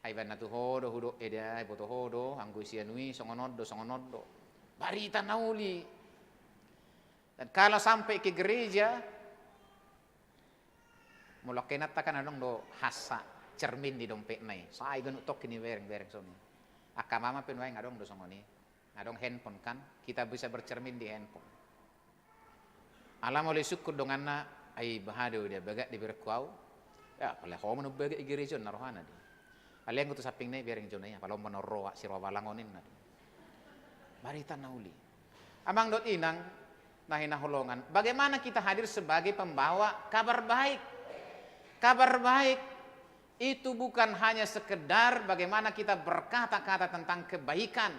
Ai baen na tu ho do hudok eda, ai boto ho do, anggo isi anu i songon on do, songon on do. Barita na uli. Dan kalau sampai ke gereja, molo angka inanta kan adong do hasa cermin di dompetna i. Sai ganup tongkin i bereng-bereng songon i. Angka mama pe nuaeng adong do songon i. Adong handphone kan, kita bisa bercermin di handphone. Ala molo isungkun donganna, ai boha do eda bagak di berengku au. Ya, pala ho ma na bagak i gereja on na rohana di. Pala anggo tu sampingna i bereng jo na i, pala on ma na ro, si ro balang on ninna di. Barita na uli. Amang dohot inang na hinaholongan, bagaimana kita hadir sebagai pembawa kabar baik? Kabar baik itu bukan hanya sekedar bagaimana kita berkata-kata tentang kebaikan,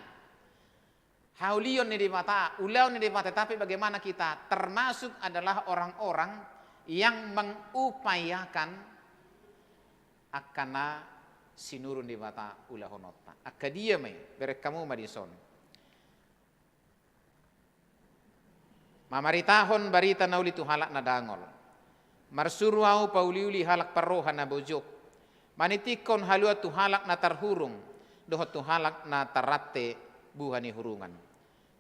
haulion ni Debata, ulaon ni Debata, tapi bagaimana kita termasuk adalah orang-orang yang mengupayakan angka na sinuru ni Debata ulahononta. Angka dia ma i, bereng hamu ma dison. Mamaritahon barita na uli tu halak na dangol. Marsuru au pauliuli halak parroha na bojok. Manitikkon haluaon tu halak na tarhurung, dohot tu halak na tarrante buha ni hurungan.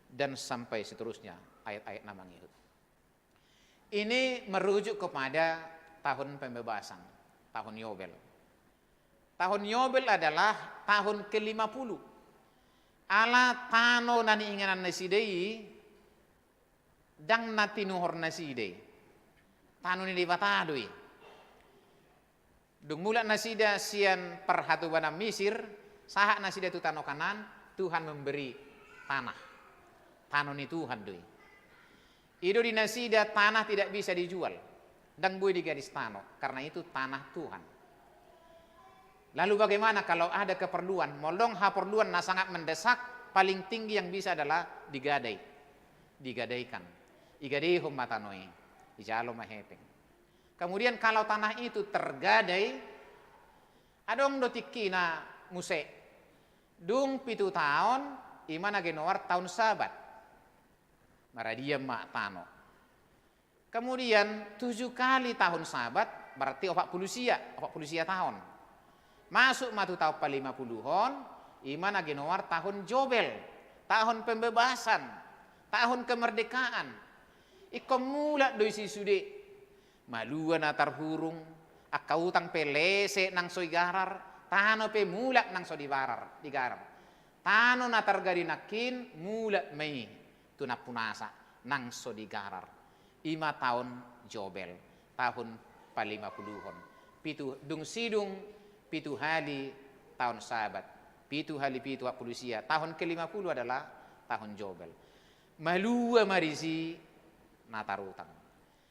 Dan sampai seterusnya ayat-ayat na mangihut. Ini merujuk kepada tahun pembebasan, tahun Yobel. Tahun Yobel adalah tahun kelima puluh. Ala tano na niinganan nasida i, ndang na tinuhor nasida i. Tano ni Debata do i. Dung mulak nasida sian parhatobanan Misir, sahat nasida tu tano Kanaan, Tuhan memberi tanah. Tano ni Tuhan do i. I do di nasida tanah tidak bisa dijual. Ndang boi digadis tano, karena itu tanah Tuhan. Lalu bagaimana kalau ada keperluan, molo adong haporluan na sangat mendesak, paling tinggi yang bisa adalah digadai. Digadaikan. Igadeihon ma tano i. Dijalo ma hepeng. Kemudian kalau tanah itu tergadai, adong do tingkina muse. Dung pitu taon, i ma na ginoar tahun Sabat. Maradian ma tano. Kemudian tujuh kali tahun Sabat, berarti opat puluh sia, opat puluh sia taon. Masuk ma tu taon palima puluhon, i ma na ginoar tahun Jobel, tahun pembebasan, tahun kemerdekaan. Ingkon mulak do i sisude. Malua na tarhurung, angka utang pe lese nang so digarar, tano pe mulak nang so dibarar, digarar. Tano na targadi nangkin mulak ma i tu nampunasa nang so digarar. I ma taon Jobel, tahun palima puluhon. Pitu, dung sidung pitu hali taon Sabat. Pitu hali pitu, opat puluh sia. Tahun kelima puluh adalah tahun Jobel. Malua ma disi na tarutang.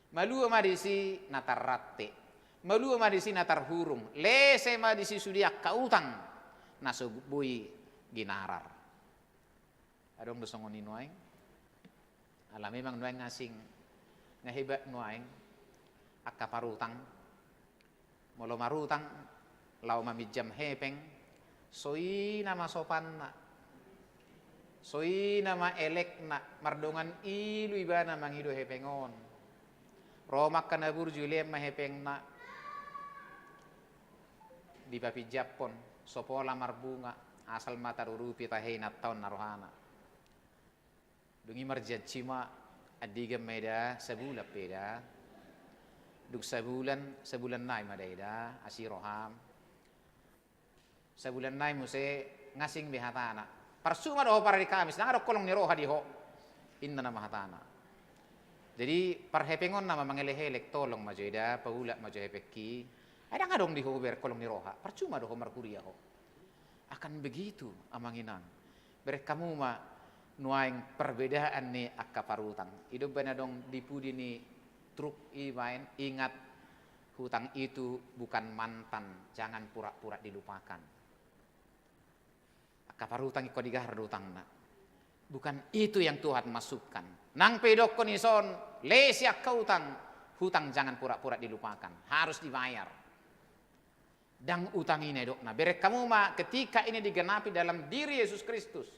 Malua ma disi na tarrante. Malua ma disi na tarhurung. Lese ma disi sude angka utang na so boi ginarar. Adong do songon i nuaeng. Ala memang nuaeng asing. Nga hebat nuaeng. Angka parutang. Molo marutang, laho maminjam hepeng, so i nama sopanna, so i nama elekna, mardongan ilu ibana mangido hepeng on. Ro ma angka na burju, ilean ma hepengna, dipapinjamhon, so pola marbunga, asal ma tarurupi tahe inanta on na rohana. Dung i marjanji ma, andigan ma eda, sabulan pe eda. Dung sabulan, sabulan nai ma da eda, asi roham. Sabulan nai muse nga asing be hatana. Parsuma do ho parari Kamis, ndang adong holong ni roha di ho. Inna nama hatana. Jadi parhepeng on nama mangelekelek, tolong ma jo eda, paulak ma jo hepengki. Ai ndang adong di ho bereng holong ni roha. Parsuma do ho marhuria ho. Akan begitu, amang inang. Bereng hamu ma nuaeng perbedaan ni angka parutang. I do umbaen adong di pudi ni truk i baen, ingat, hutang itu bukan mantan, jangan pura-pura dilupakan. Angka parutang ingkon digarar do utangna. Bukan itu yang Tuhan maksudkan. Nang pe didokkon dison, lese angka utang, hutang jangan pura-pura dilupakan. Harus dibayar. Ndang utang i na didokna. Bereng hamu ma ketika ini digenapi dalam diri Yesus Kristus.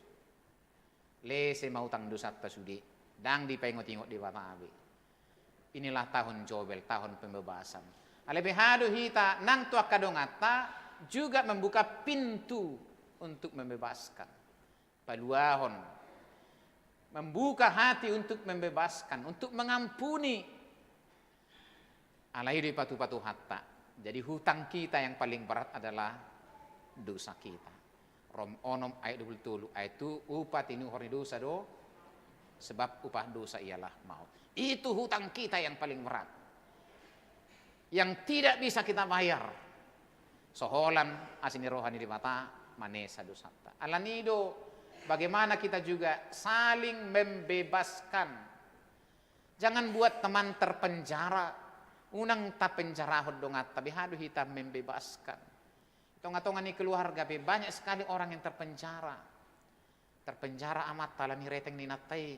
Lese ma utang dosanta sude, ndang dipaingot-ingot Debata be. Inilah tahun Jobel, tahun pembebasan. Alai beha do hita nang tu angka donganta juga membuka pintu untuk membebaskan. Paluahon, membuka hati untuk membebaskan, untuk mengampuni. Alai do dipatupa Tuhanta. Jadi hutang kita yang paling berat adalah dosa kita. Rom onom ayat dua puluh tolu, ai tutu upa tinuhor ni dosa do, sebab upah dosa ialah maut. Itu hutang kita yang paling berat, yang tidak bisa kita bayar. So holan asi ni roha ni Debata manesa dosanta. Alani do, bagaimana kita juga saling membebaskan. Jangan buat teman terpenjara. Unang tapenjarahon donganta, beha do hita membebaskan. Tonga-tonga ni keluarga pe banyak sekali orang yang terpenjara. Terpenjara amanta alani reteng ni inanta i.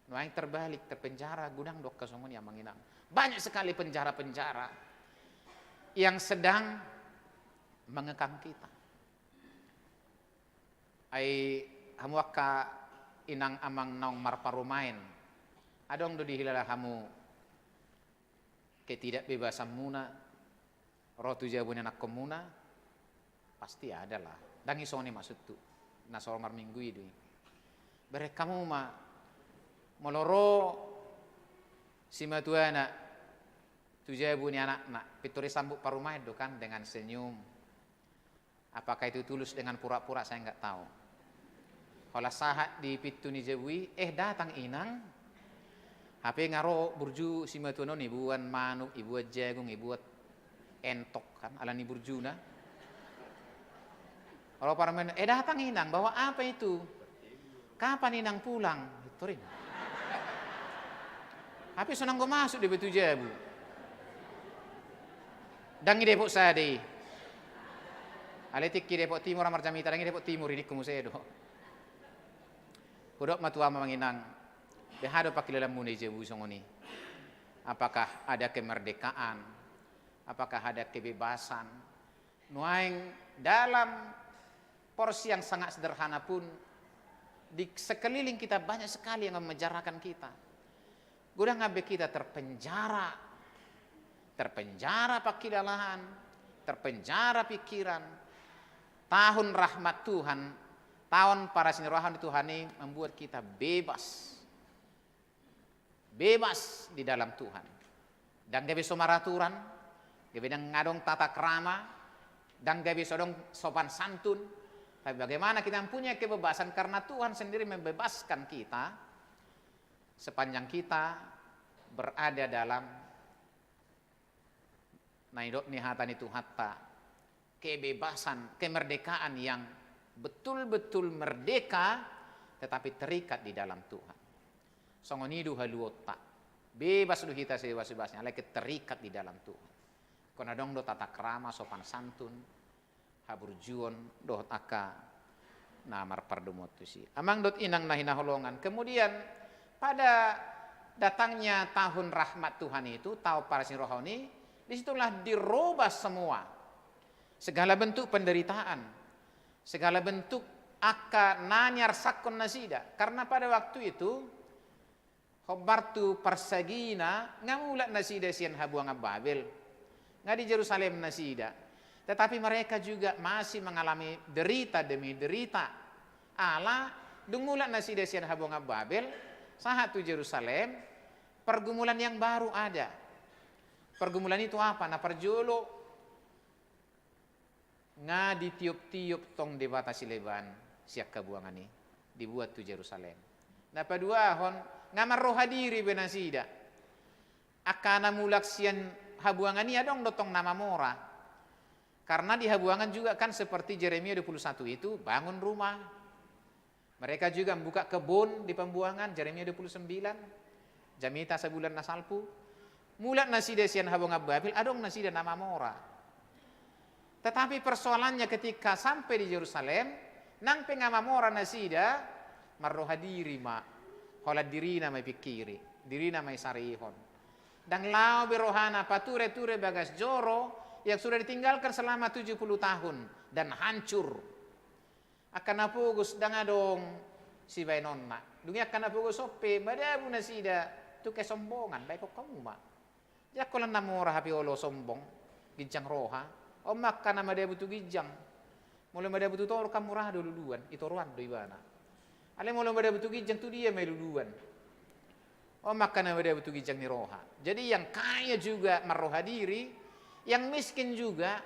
Nuaeng terbalik, terpenjara godang do angka songon i, amang inang. Banyak sekali penjara-penjara yang sedang mengekang kita. Ai hamu angka inang amang naung marparumaen, adong do dihilala hamu ketidakbebasanmuna ro tu jabu ni anakkonmuna? Pasti ada lah. Ndang i songon i maksudhu, na so marminggu i do i. Bereng hamu ma, molo ro simatuana tu jabu ni anakna, pintor disambut parumaen do kan dengan senyum. Apakah itu tulus dengan pura-pura, saya nggak tahu. Holan sahat di pintu ni jabu i, "Eh, datang, Inang." Hape nga ro burju simatuana on, ibuan manuk, ibuan jagung, ibuan entok kan, alani burjuna. Ro parumaen, "Eh, datang, Inang, bawa apa itu?" "Kapan Inang pulang?" Pintor i. Hape so nanggo masuk do iba tu jabu. Ndang i Depok sada i. Alai tingki Depok Timur, amang Jamita, ndang i Depok Timur i, ningku muse do. Hudok ma tu hamu amang inang, beha do pangkilalaanmuna di jabu songon i? Apakah ada kemerdekaan? Apakah ada kebebasan? Nuaeng dalam porsi yang sangat sederhana pun, di sekeliling kita banyak sekali yang memenjarakan kita. Godang be kita terpenjara, terpenjara pangkilalaan, terpenjara pikiran. Tahun rahmat Tuhan, tahun parasi ni roha ni Tuhan i membuat kita bebas. Bebas di dalam Tuhan. Ndang gabe so maraturan, gabe ndang adong tata krama, ndang gabe so adong sopan santun. Tapi bagaimana kita mempunyai kebebasan karena Tuhan sendiri membebaskan kita sepanjang kita berada dalam na nidok ni hata ni Tuhanta, kebebasan, kemerdekaan yang betul-betul merdeka, tetapi terikat di dalam Tuhan. Songon i do haluaonta. Bebas do hita sebebas-bebasnya, alai terikat di dalam Tuhan. Ingkon adong do tata krama, sopan santun, haburjuon dohot angka na marpardomuan tusi. Amang dohot inang na hinaholongan, kemudian pada datangnya tahun rahmat Tuhan itu, tahun parasi ni roha on i, disitulah dirobah semua. Segala bentuk penderitaan, segala bentuk angka na niarsakkon nasida. Karena pada waktu itu, hombar tu parsagina, nga mulak nasida sian habuangan Babel. Nga di Jerusalem nasida. Tetapi mereka juga masih mengalami derita demi derita. Ala, dung mulak nasida sian habuangan Babel, sahat tu Jerusalem, pergumulan yang baru ada. Pergumulan itu apa? Na parjolo, nga ditiop-tiop tong debata sileban sian habuangan i, dibuat tu Jerusalem. Na paduahon, nga marroha diri be nasida. Angka na mulak sian habuangan i adong do tong na mamora. Karena di habuangan juga kan seperti Yeremia dua puluh satu itu, bangun rumah. Mereka juga membuka kebun di pembuangan, Yeremia dua puluh sembilan, jamita sabulan na salpu. Mulak nasida sian habuangan Babel, adong nasida na mamora. Tetapi persoalannya ketika sampai di Jerusalem, nang pe nga mamora nasida, marroha diri ma, holan dirina ma ipingkiri, dirina ma isarihon. Ndang laho be rohana pature-ture bagas joro yang sudah ditinggalkan selama tujuh puluh tahun dan hancur. Angka na pogos ndang adong sibaenonna. Dung i angka na pogos on pe madabu nasida tu kesombongan, baen hamu ma. Jala holan na mora hape olo sombong, ginjang roha. On ma angka na madabu tu ginjang. Molo madabu tu toru kan mura do luluan, i toruan do ibana. Alai molo madabu tu ginjang, tu dia ma i luluan? On ma angka na madabu tu ginjang ni roha. Jadi yang kaya juga marroha diri, yang miskin juga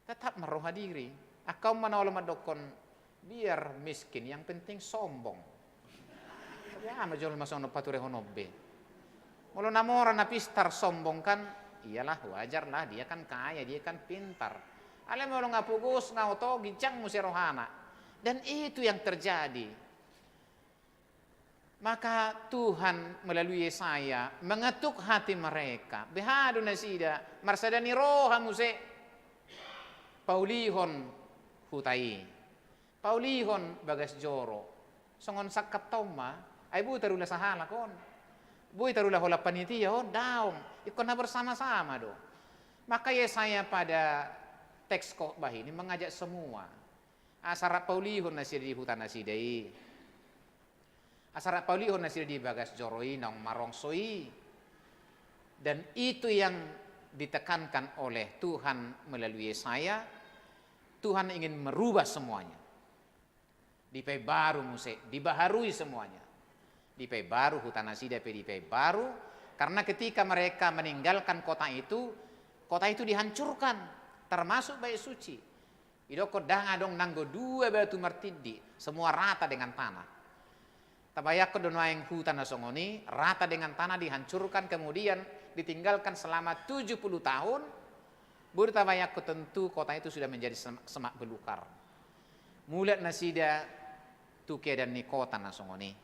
tetap marroha diri. Angka on ma na olo mandokkon, biar miskin, yang penting sombong. Ia ma jolma songon paturehon on be. Molo na mora na pistar sombong kan, iyalah, wajar lah, dia kan kaya, dia kan pintar. Alai molo nga pogos, nga oto, ginjang muse rohana. Dan itu yang terjadi. Maka Tuhan melalui Yesaya mengetuk hati mereka. Beha do nasida, marsada ni roha muse paulihon huta i, paulihon bagas joro. Songon sangkap taon ma, ai boi tarula sahalak on, boi tarula holan panitia on, daong, ingkon na bersama-sama do. Maka Yesaya pada teks khotbah ini mengajak semua, asa rap paulihon nasida di huta nasida i. Asa rap paulihon nasida di bagas joro i naung marongso i. Dan itu yang ditekankan oleh Tuhan melalui Yesaya, Tuhan ingin merubah semuanya. Dipabaru muse, dibaharui semuanya. Dipabaru huta nasida pe dipabaru, karena ketika mereka meninggalkan kota itu, kota itu dihancurkan, termasuk Bait Suci. Didokkon ndang adong nanggo dua batu martindi, semua rata dengan tanah. Tabayangkon do nuaeng huta na songon i, rata dengan tanah, dihancurkan, kemudian ditinggalkan selama tujuh puluh tahun, baru tabayangkon tentu kota itu sudah menjadi sem-, semak belukar. Mulak nasida tu keadaan ni kota na songon i.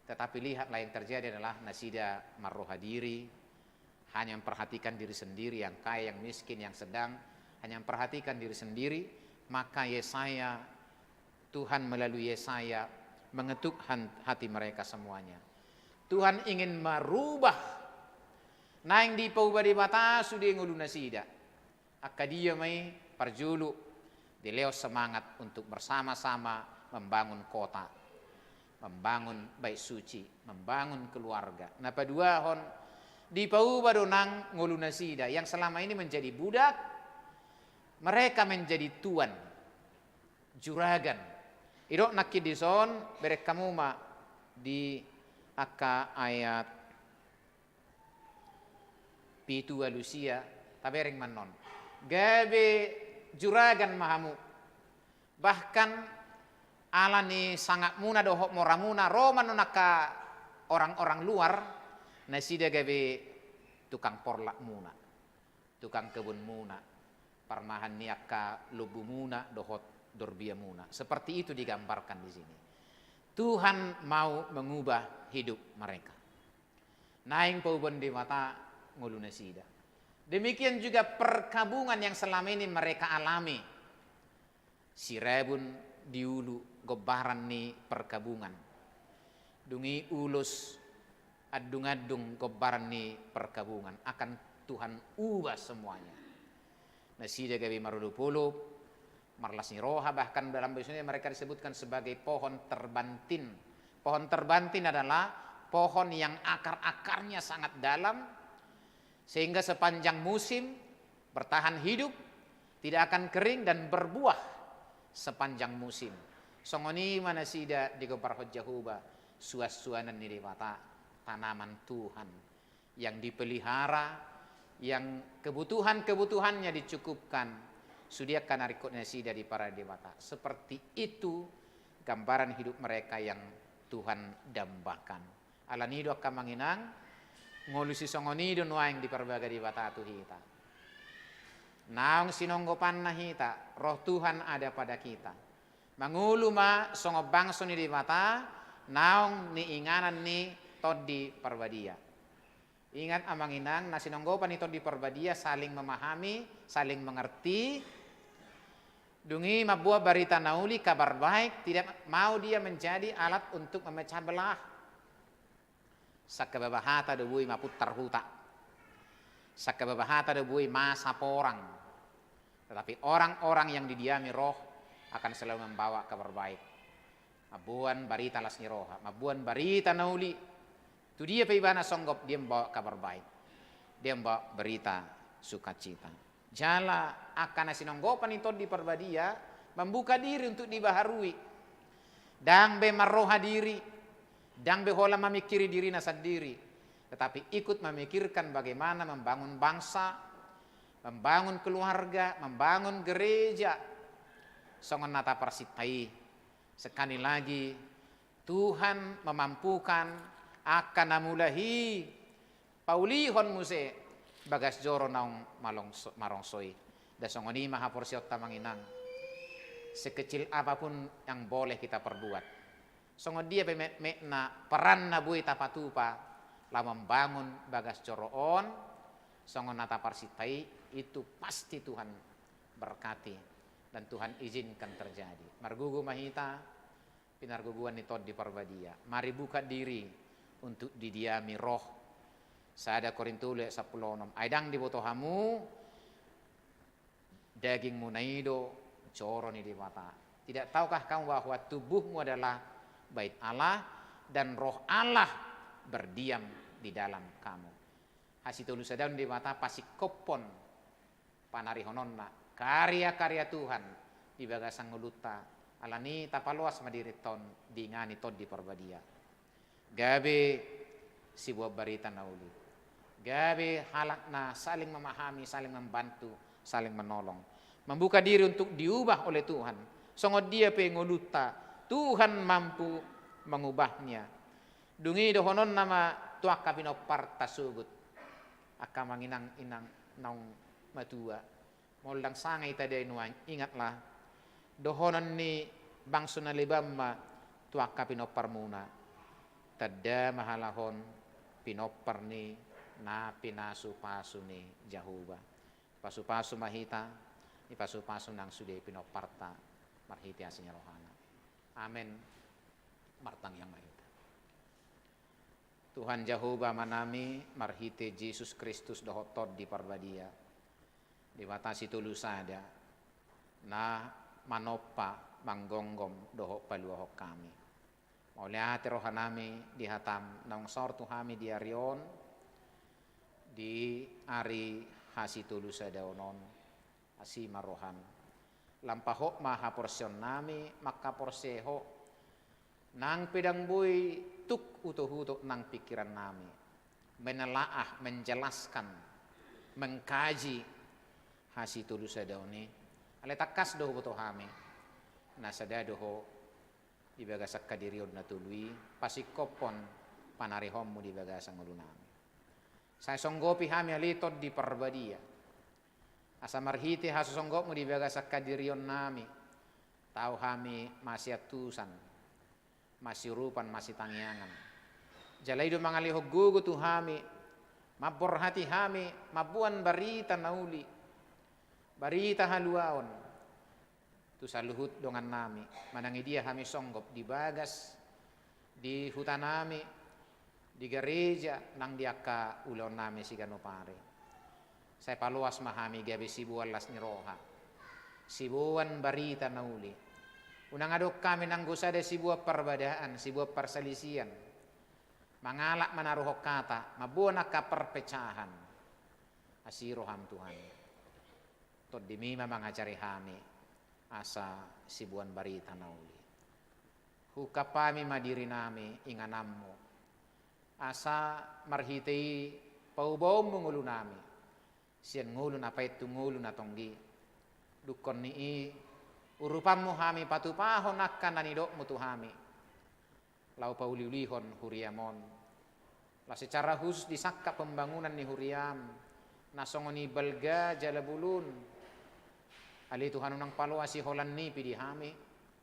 Tetapi lihatlah yang terjadi adalah nasida marroha diri, hanya memperhatikan diri sendiri, yang kaya, yang miskin, yang sedang, hanya memperhatikan diri sendiri, maka Yesaya, Tuhan melalui Yesaya mengetuk han-, hati mereka semuanya. Tuhan ingin merubah, naeng dipauba Debata sude ngolu nasida. Angka dia ma i? Parjolo, dilehon semangat untuk bersama-sama membangun kota, membangun Bait Suci, membangun keluarga. Na paduahon, dipauba do nang ngolu nasida yang selama ini menjadi budak, mereka menjadi tuan, juragan. Didok nangkin dison, bereng hamu ma di angka ayat pitu, ualu, sia, tabereng ma annon. Gabe juragan ma hamu. Bahkan ala ni sangapmuna dohot moramuna ro ma annon angka orang-orang luar, nasida gabe tukang porlakmuna, tukang kebunmuna, parmahan ni angka lombumuna dohot dorbiamuna. Seperti itu digambarkan di sini. Tuhan mau mengubah hidup mereka. Naeng paubaon Debata ngolu nasida. Demikian juga perkabungan yang selama ini mereka alami. Sirabun di ulu gombaran ni perkabungan. Dung i ulos andung-andung gombaran ni perkabungan. Akan Tuhan ubah semuanya. Nasida gabe marolopolop, marlas ni roha, bahkan dalam bahasa Indonesia mereka disebutkan sebagai pohon terbantin. Pohon terbantin adalah pohon yang akar-akarnya sangat dalam, sehingga sepanjang musim bertahan hidup, tidak akan kering dan berbuah sepanjang musim. Songon i ma nasida digombarhon Jahowa, suansuanan ni Debata, tanaman Tuhan yang dipelihara, yang kebutuhan-kebutuhannya dicukupkan, sude angka na ringkot nasida diparade Debata. Seperti itu gambaran hidup mereka yang Tuhan dambakan. Alani i do angka amang inang, ngolu sisongon i do nuaeng diparbaga Debata tu hita. Naung sinonggopanna hita, Roh Tuhan ada pada kita. Mangolu ma songon bangso ni Debata, naung niinganan ni Tondi Parbadia. Ingat amang inang, na sinonggopan ni Tondi Parbadia saling memahami, saling mengerti. Dung i mamboan barita na uli, kabar baik, tidak mau dia menjadi alat untuk memecah belah. Sangkababa hata do boi mapuntar huta. Sangkababa hata do boi masa porang. Tetapi orang-orang yang didiami Roh akan selalu membawa kabar baik. Mamboan barita las ni roha, mamboan barita na uli. Tu dia pe ibana songgop, dia membawa kabar baik. Dia membawa berita sukacita. Jala angka na sinonggopan ni Tondi Parbadia, membuka diri untuk dibaharui. Ndang be marroha diri, ndang be holan mamingkiri dirina sandiri, tetapi ikut memikirkan bagaimana membangun bangsa, membangun keluarga, membangun gereja. Songon na taparsinta i, sekali lagi, Tuhan memampukan angka na mula i paulihon muse bagas joro naung malongso-, marongso i. Nda songon i ma haporseaonta, Amang Inang. Sekecil apapun yang boleh kita perbuat, songon dia pe metmetna peran na boi tapatupa laho mambangun bagas joro on, songon na taparsinta i, itu pasti Tuhan berkati dan Tuhan izinkan terjadi. Margogo ma hita, pinargogoan ni Tondi Parbadia. Mari buka diri untuk didiami roh. Sada Korintus tolu ayat sampulu onom. Ai ndang diboto hamu dagingmuna i do joro ni Debata. Tidak tahukah kamu bahwa tubuhmu adalah bait Allah dan Roh Allah berdiam di dalam kamu? Hasitolusadaon Debata pasingkophon panarihononna karya-karya Tuhan di bagasan ngolunta. Alani i tapaloas ma dirinta on diingani Tondi Parbadia. Gabe siboan barita na uli. Gabe halak na saling memahami, saling membantu, saling menolong. Membuka diri untuk diubah oleh Tuhan. Songon dia pe ngolunta, Tuhan mampu mengubahnya. Dung i dohononna ma tu angka pinomparta sogot, angka amang inang, inang naung matua. Molo ndang sanga ita dai nuaeng, ingatlah, dohonon ni bangso na leban ma tu angka pinomparmuna. Tanda ma halak on pinompar ni na pinasupasu ni Jahowa. Pasupasu ma hita, dipasupasu nang sude pinomparta marhite asi ni rohana. Amen. Martangiang ma hita. Tuhan Jahowa Amanami, marhite Jesus Kristus dohot Tondi Parbadia, Debata Sitolusada, na manompa, manggomgom dohot paluahon hami. Mauliate rohanami di hataM naung saor tu hami di ari on, di ari hasitolusadaon on. Asi ma rohaM. Lampahon ma haporseaonnami mangkaporsea Ho. Nang pe ndang boi tuk utokutok nang pingkirannami menelaah, menjelaskan, mengkaji hasitolusadaon i. Alai tangkas do huboto hami na sada do Ho di bagasan hadirion na tolu i, pasingkophon panarihonMu di bagasan ngolunami. Sai songgopi hami ale Tondi Parbadia, asa marhite hasonggopMu di bagasan hadirionnami, tau hami masiantusan, masiurupan, masitangiangan. Jala i do mangalehon gogo tu hami, mamborhati hami mamboan barita na uli, barita haluaon tu saluhut dongannami, manang idia hami songgop di bagas, di hutanami, di gareja, nang di angka ulaonnami siganup ari. Sai paloas ma hami gabe siboan las ni roha, siboan barita na uli. Unang adong hami nanggo sada siboan parbadaan, siboan parsalisian, mangalap manaruhon hata, mamboan angka perpecahan. Asi rohaM Tuhan. TondiMi ma mangajari hami asa siboan barita na uli. Huungkap hami ma dirinami ingananMu, asa marhite i paubaonMu ngolunami sian ngolu na paet tu ngolu na tonggi. Dungkon ni i urupanMu hami patupahon angka na nidokMu tu hami laho pauliulihon huriaM on. Laos secara khusus di sangkap pembangunan ni huriaM na songon i balga jala bolon. Ale Tuhan, unang paloasi holan nipi di hami.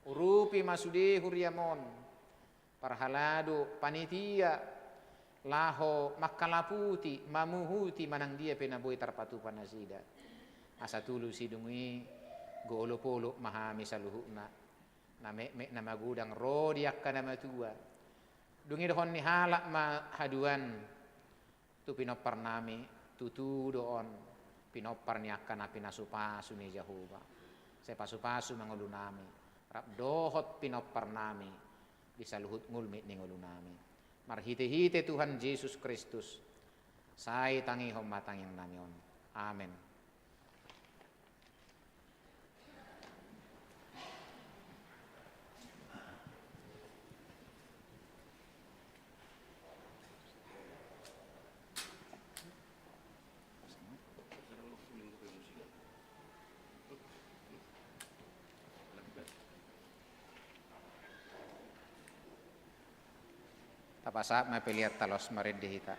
Urupi ma sude huriaM on, parhalado, panitia, laho mangkalaputi, mamuhuti manang dia pe na boi tarpatupa nasida. Asa tulos i dung i, goolopolop ma hami saluhutna. Na metmet na magodang ro di angka na matua. Dung i dohonon ni halak ma haduan tu pinomparnami, tutu do on pinompar ni angka na pinasupasu ni Jahowa. Sai pasupasu ma ngolunami rap dohot pinomparnami di saluhut ngolumi ni ngolunami. Marhitehite Tuhan Jesus Kristus, sai tangihon ma tangiangnami on. Amen. Tapasahat ma pelean ta laos marende hita.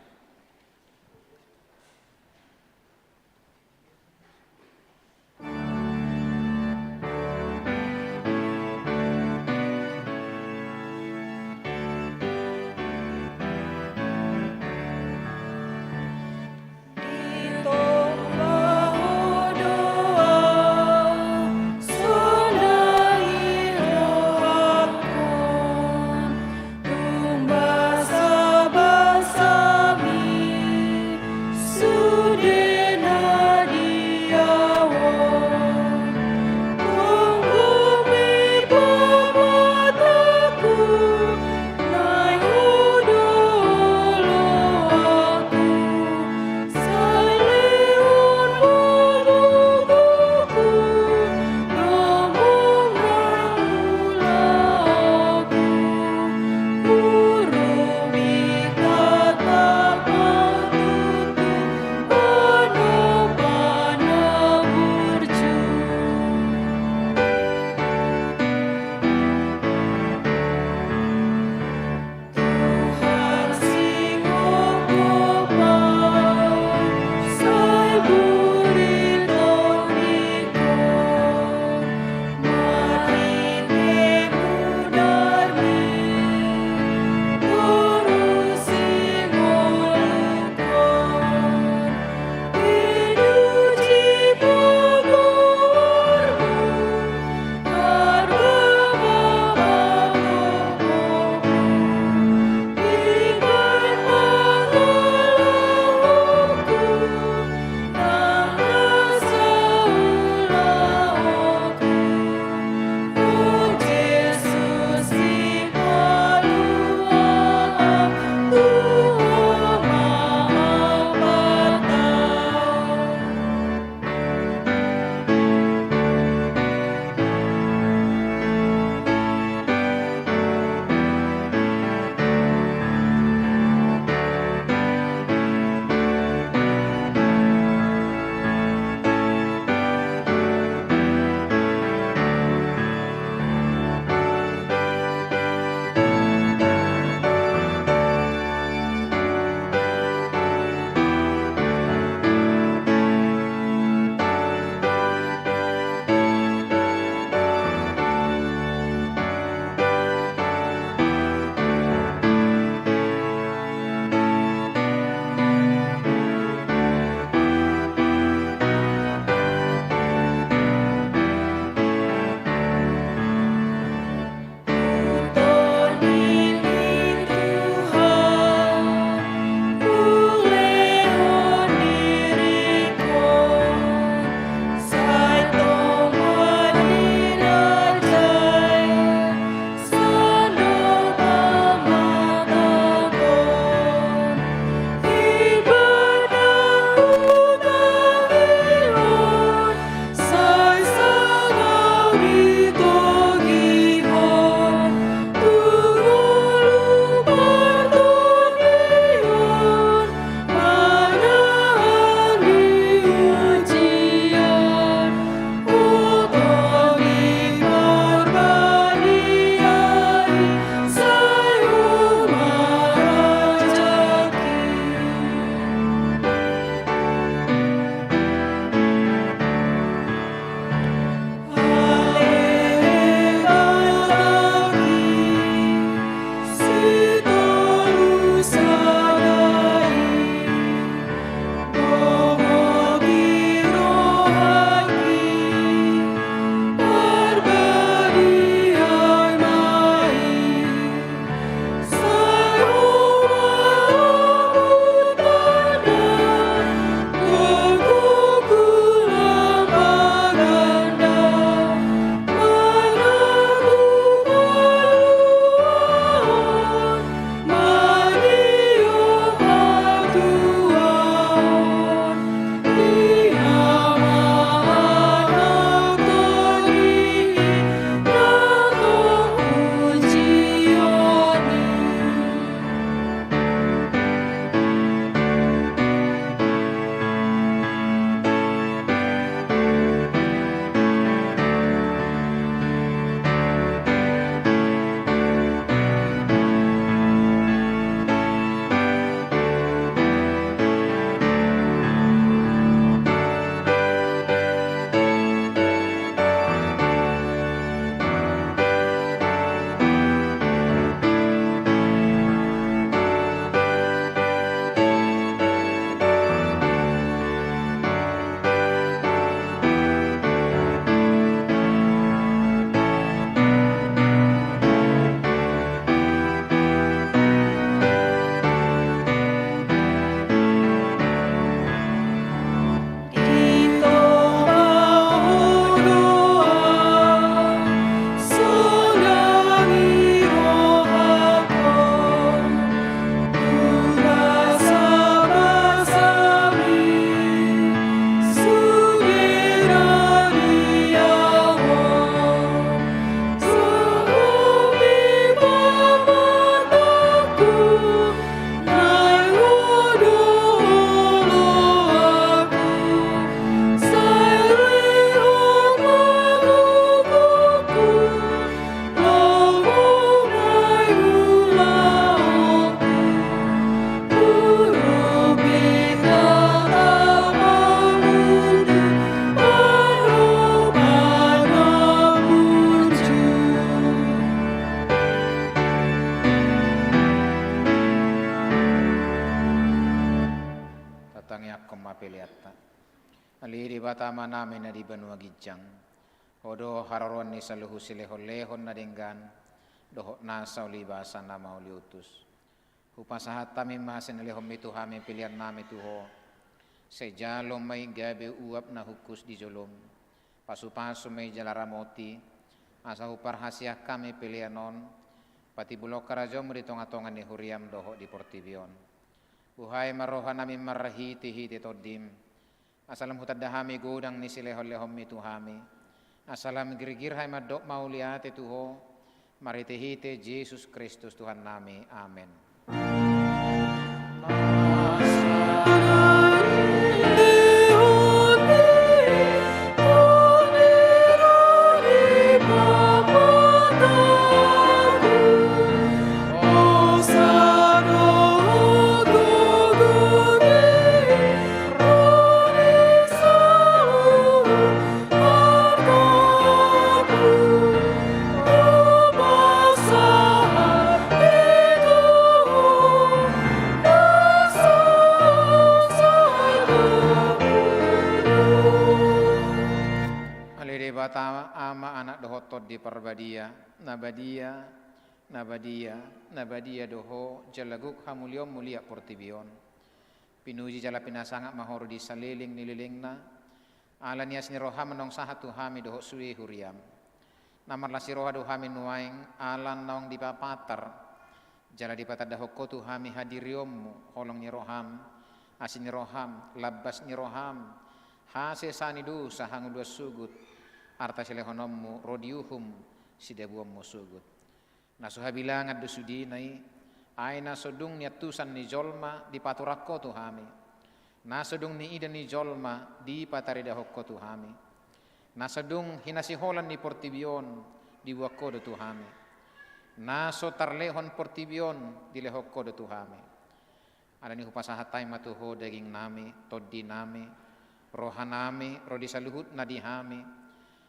Tangiangkon ma peleanta. Ale Debata Amanami na di banua ginjang, Ho do haroroan ni saluhut silehonlehon na denggan dohot nasa ulibasa na mauliutus. Hupasahat hami ma sian na nilehonmi tu hami peleannami tu Ho. Sai jalo ma i gabe uap na hungkus di jolom. Pasupasu ma i jala ramoti, asa huparhaseang hami pelean on patimbulhon harajaonmu di tongatonga ni huriam dohot di portibi on. Buhai ma rohanami marhitehite Tondim, asa lam hutanda hami godang ni silehonlehonmi tu hami, asa lam girgir hami mandok mauliate tu Ho, marhitehite Jesus Kristus Tuhannami. Amen. Ale Debata Ama, Anak dohot Tondi Parbadia, na badia, na badia, na badia do Ho, jala gok hamuliaonmu liat portibi on. Pinuji jala pinasangap ma Ho ro di saleleng ni lelengna, ala ni asi ni roham naung sahat tu hami dohot sude huriam. Na marlas ni roha do hami nuaeng, ala naung dipapatar jala dipatandahon Ho tu hami hadirionmu, holong ni roham, asi ni roham, lambas ni roham, hasesaan ni dosa, hangoluan sogot, arta silehononmu, ro di uhum sidabuonmu sogot. Na so habilangan do sudena i, ai na so dung niantusan ni jolma dipatorang Ho tu hami. Na so dung niida ni jolma dipataridahon Ho tu hami. Na so dung hinasiholan ni portibi on diboan Ho do tu hami. Na so tarlehon portibi on dilehon Ho do tu hami. Alani hupasahat hami ma tu Ho dagingnami, tondinami, rohanami, ro di saluhut na di hami,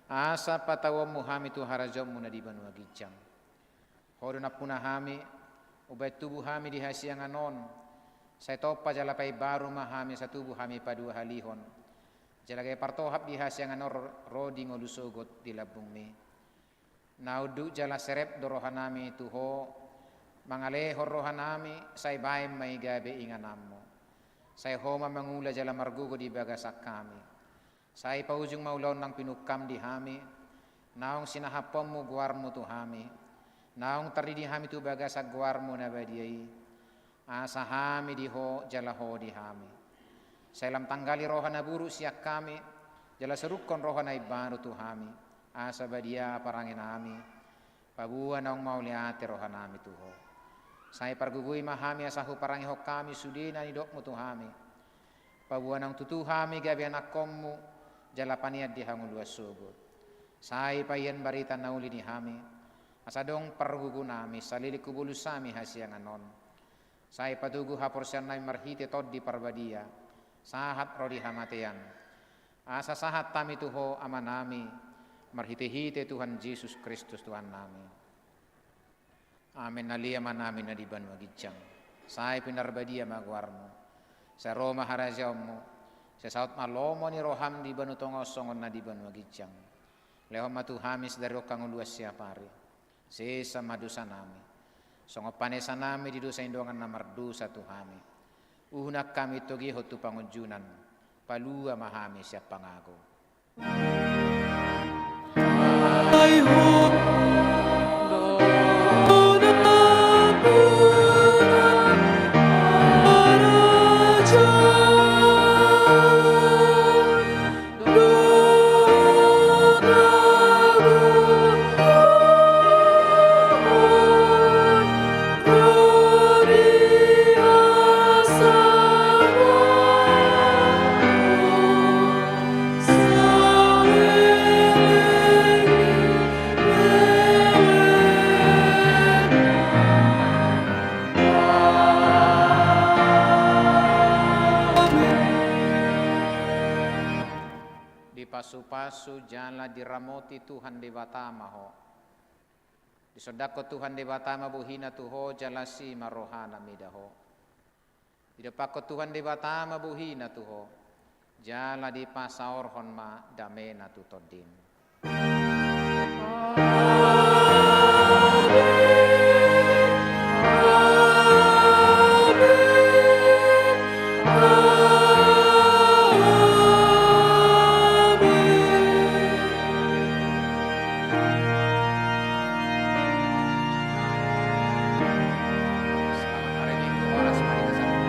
asa patauonmu hami tu harajaonmu na di banua ginjang. Ho do nampuna hami, umbahen tubu hami di hasiangan on, sai tompa jala paimbaru ma hami asa tubu hami paduahalihon, jala gabe partohap di hasiangan on ro di ngolu sogot di lambungmi. Na unduk jala serep do rohanami tu Ho, mangalehon rohanami, sai bahen ma i gabe ingananmu. Sai Ho ma mangula jala margogo di bagasan hami. Sai paujung ma ulaon naung pinungkam di hami, naung sinahaphonmu goarmu tu hami, naung tardidi hami tu bagasan goarmu na badia i, asa hami di Ho jala Ho di hami. Sai lam tanggali roha na buruk sian hami, jala suruhon roha na imbaru tu hami, asa badia parangenami, paboa naung mauliate rohanami tu Ho. Sai pargogoi ma hami asa huparangehon hami sude na nidokmu tu hami, paboa naung tutu hami gabe anakkonmu, jala panean di hangoluan sogot. Sai paihon barita na uli ni hami, asa adong pargogonami saleleng hubolus hami hasiangan on. Sai patogu haporseaonnami marhite Tondi Parbadia, sahat ro di hamatean. Asa sahat hami tu Ho Amanami, marhitehite Tuhan Jesus Kristus Tuhannami. Amen. Ale Amanami na di banua ginjang, sai pinarbadia ma goarmu. Sai ro ma harajaonmu. Sai saut ma lomo ni roham di banua tonga on songon na di banua ginjang. Lehon ma tu hami sadari on hangoluan siapari. Sesa ma dosanami, songon panesanami di dosa ni dongan na mardosa tu hami. Unang hami togihon tu pangunjunan, palua ma hami sian pangago. Dipasupasu jala diramoti Tuhan Debata ma ho. Disondangkon Tuhan Debata ma bohina tu ho jala asi ma rohana mida ho. Didompakkon Tuhan Debata ma bohina tu ho, jala dipasaorhon ma damena tu tondim. Selamat hari Minggu, horas ma di masa depan.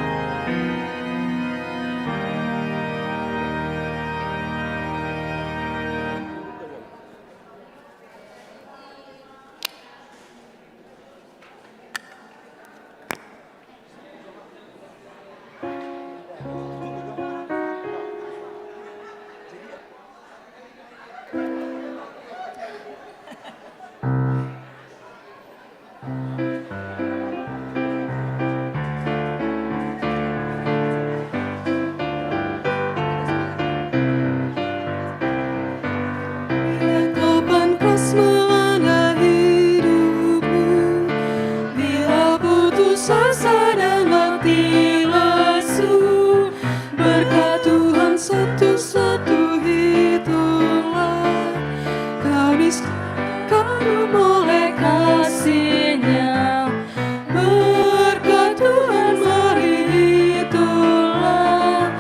Bila Kau panas melanda hidupku, bila putus asa dan mati lesu, berkat Tuhan satu-satu hitunglah, Kau niscaya kagum oleh kasih-Nya. Berkat Tuhan mari hitunglah,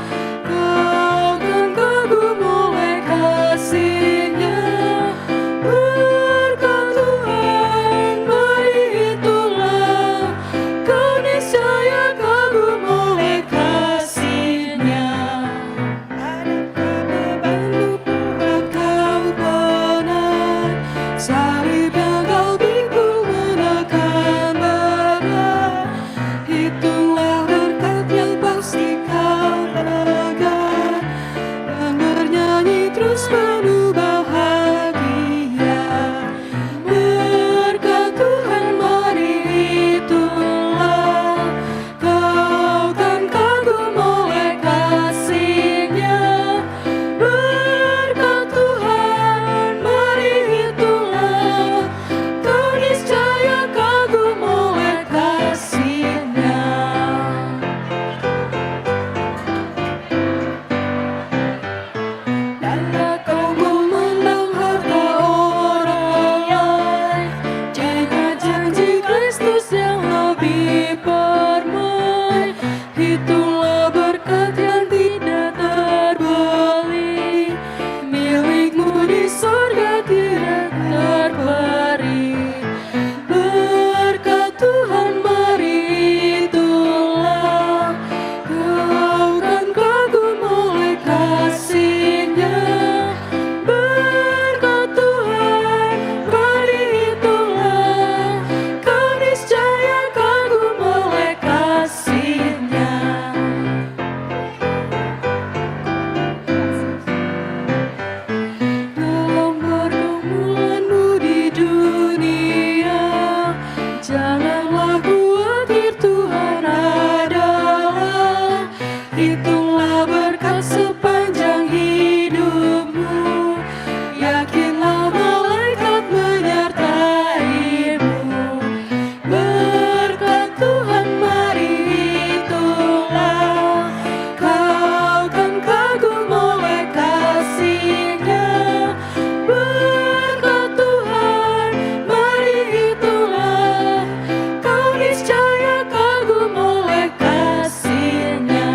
Kau kan kagum oleh kasih-Nya. Berkat Tuhan mari hitunglah, Kau niscaya kagum oleh kasih-Nya. Adakah bebanmu buat Kau benar? Salib yang Kau pikul menekan berat. Hitunglah berkat yang pasti kau pegang, dan bernyanyi terus penuh bahagia. Berkat Tuhan mari hitunglah, Kau kan kagum oleh kasih-Nya. Berkat Tuhan mari hitunglah, Kau niscaya kagum oleh kasih-Nya. Janganlah kau memandang harta orang lain, jangan janji Kristus yang lebih permai. Hitunglah berkat yang tidak terbeli, milikmu di sorga tidak terperi. Berkat Tuhan mari hitunglah, Kau kan kagum oleh kasih-Nya. Berkat Tuhan mari hitunglah, Kau niscaya kagum oleh kasih-Nya. Dalam pergumulanmu di dunia, janganlah khawatir, Tuhan adalah. Hitunglah berkat sepanjang hidupmu, yakinlah malaikat menyertaimu. Berkat Tuhan mari hitunglah, Kau kan kagum oleh kasih-Nya. Berkat Tuhan mari hitunglah, Kau niscaya kagum oleh kasih-Nya.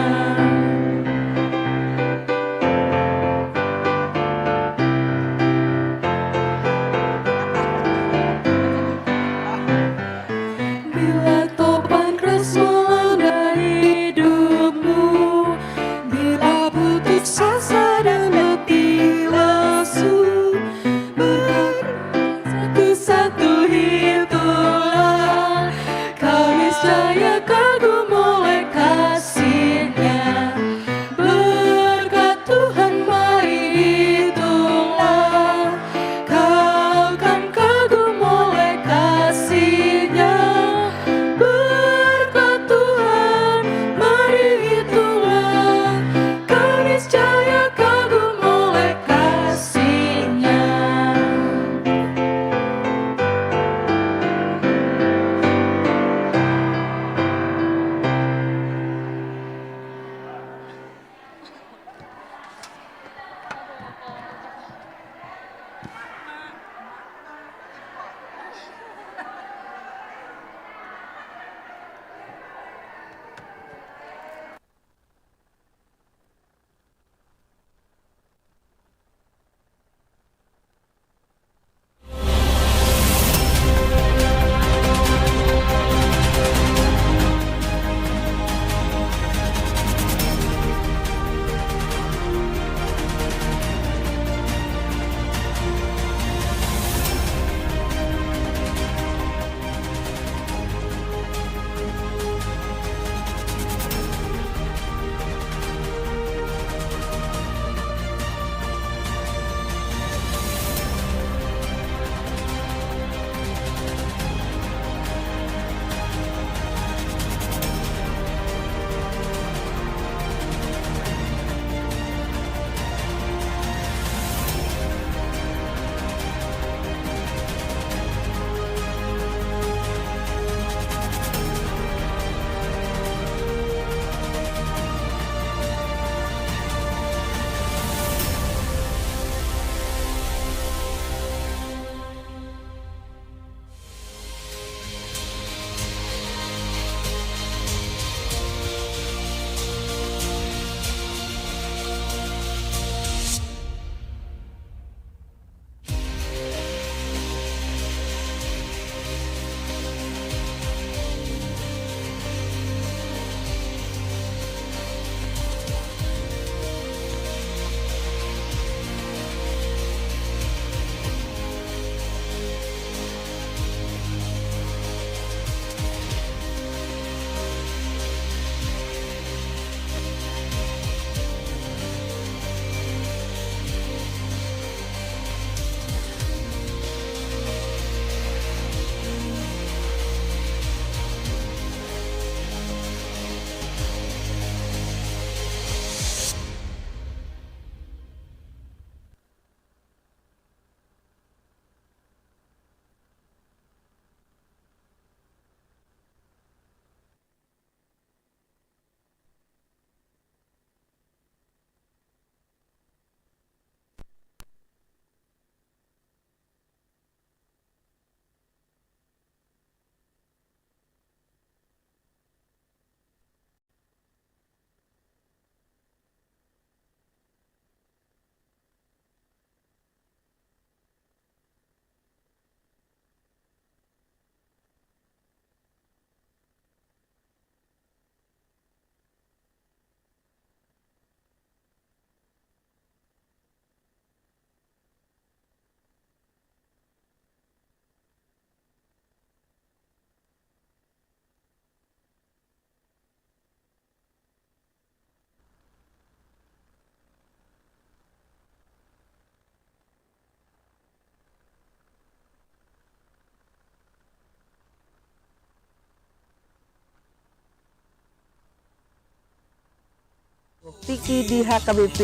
Tiki di H K B P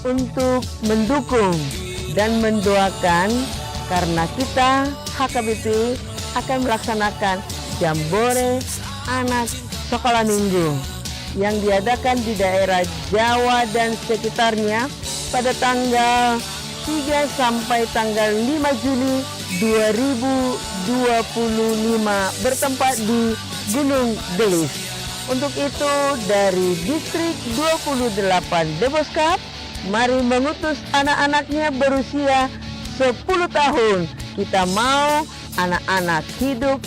untuk mendukung dan mendoakan karena kita H K B P akan melaksanakan Jambore Anak Sekolah Minggu yang diadakan di daerah Jawa dan sekitarnya pada tanggal tiga sampai tanggal lima Juli dua ribu dua puluh lima bertempat di Gunung Gelis. Untuk itu, dari Distrik dua puluh delapan Deboskap, mari mengutus anak-anaknya berusia sepuluh tahun. Kita mau anak-anak hidup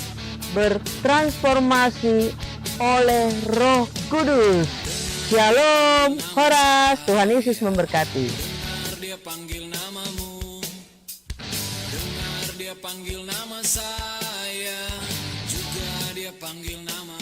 bertransformasi oleh Roh Kudus. Shalom, horas, Tuhan Yesus memberkati. Dia panggil namamu. Dengar dia panggil nama saya. Juga dia panggil nama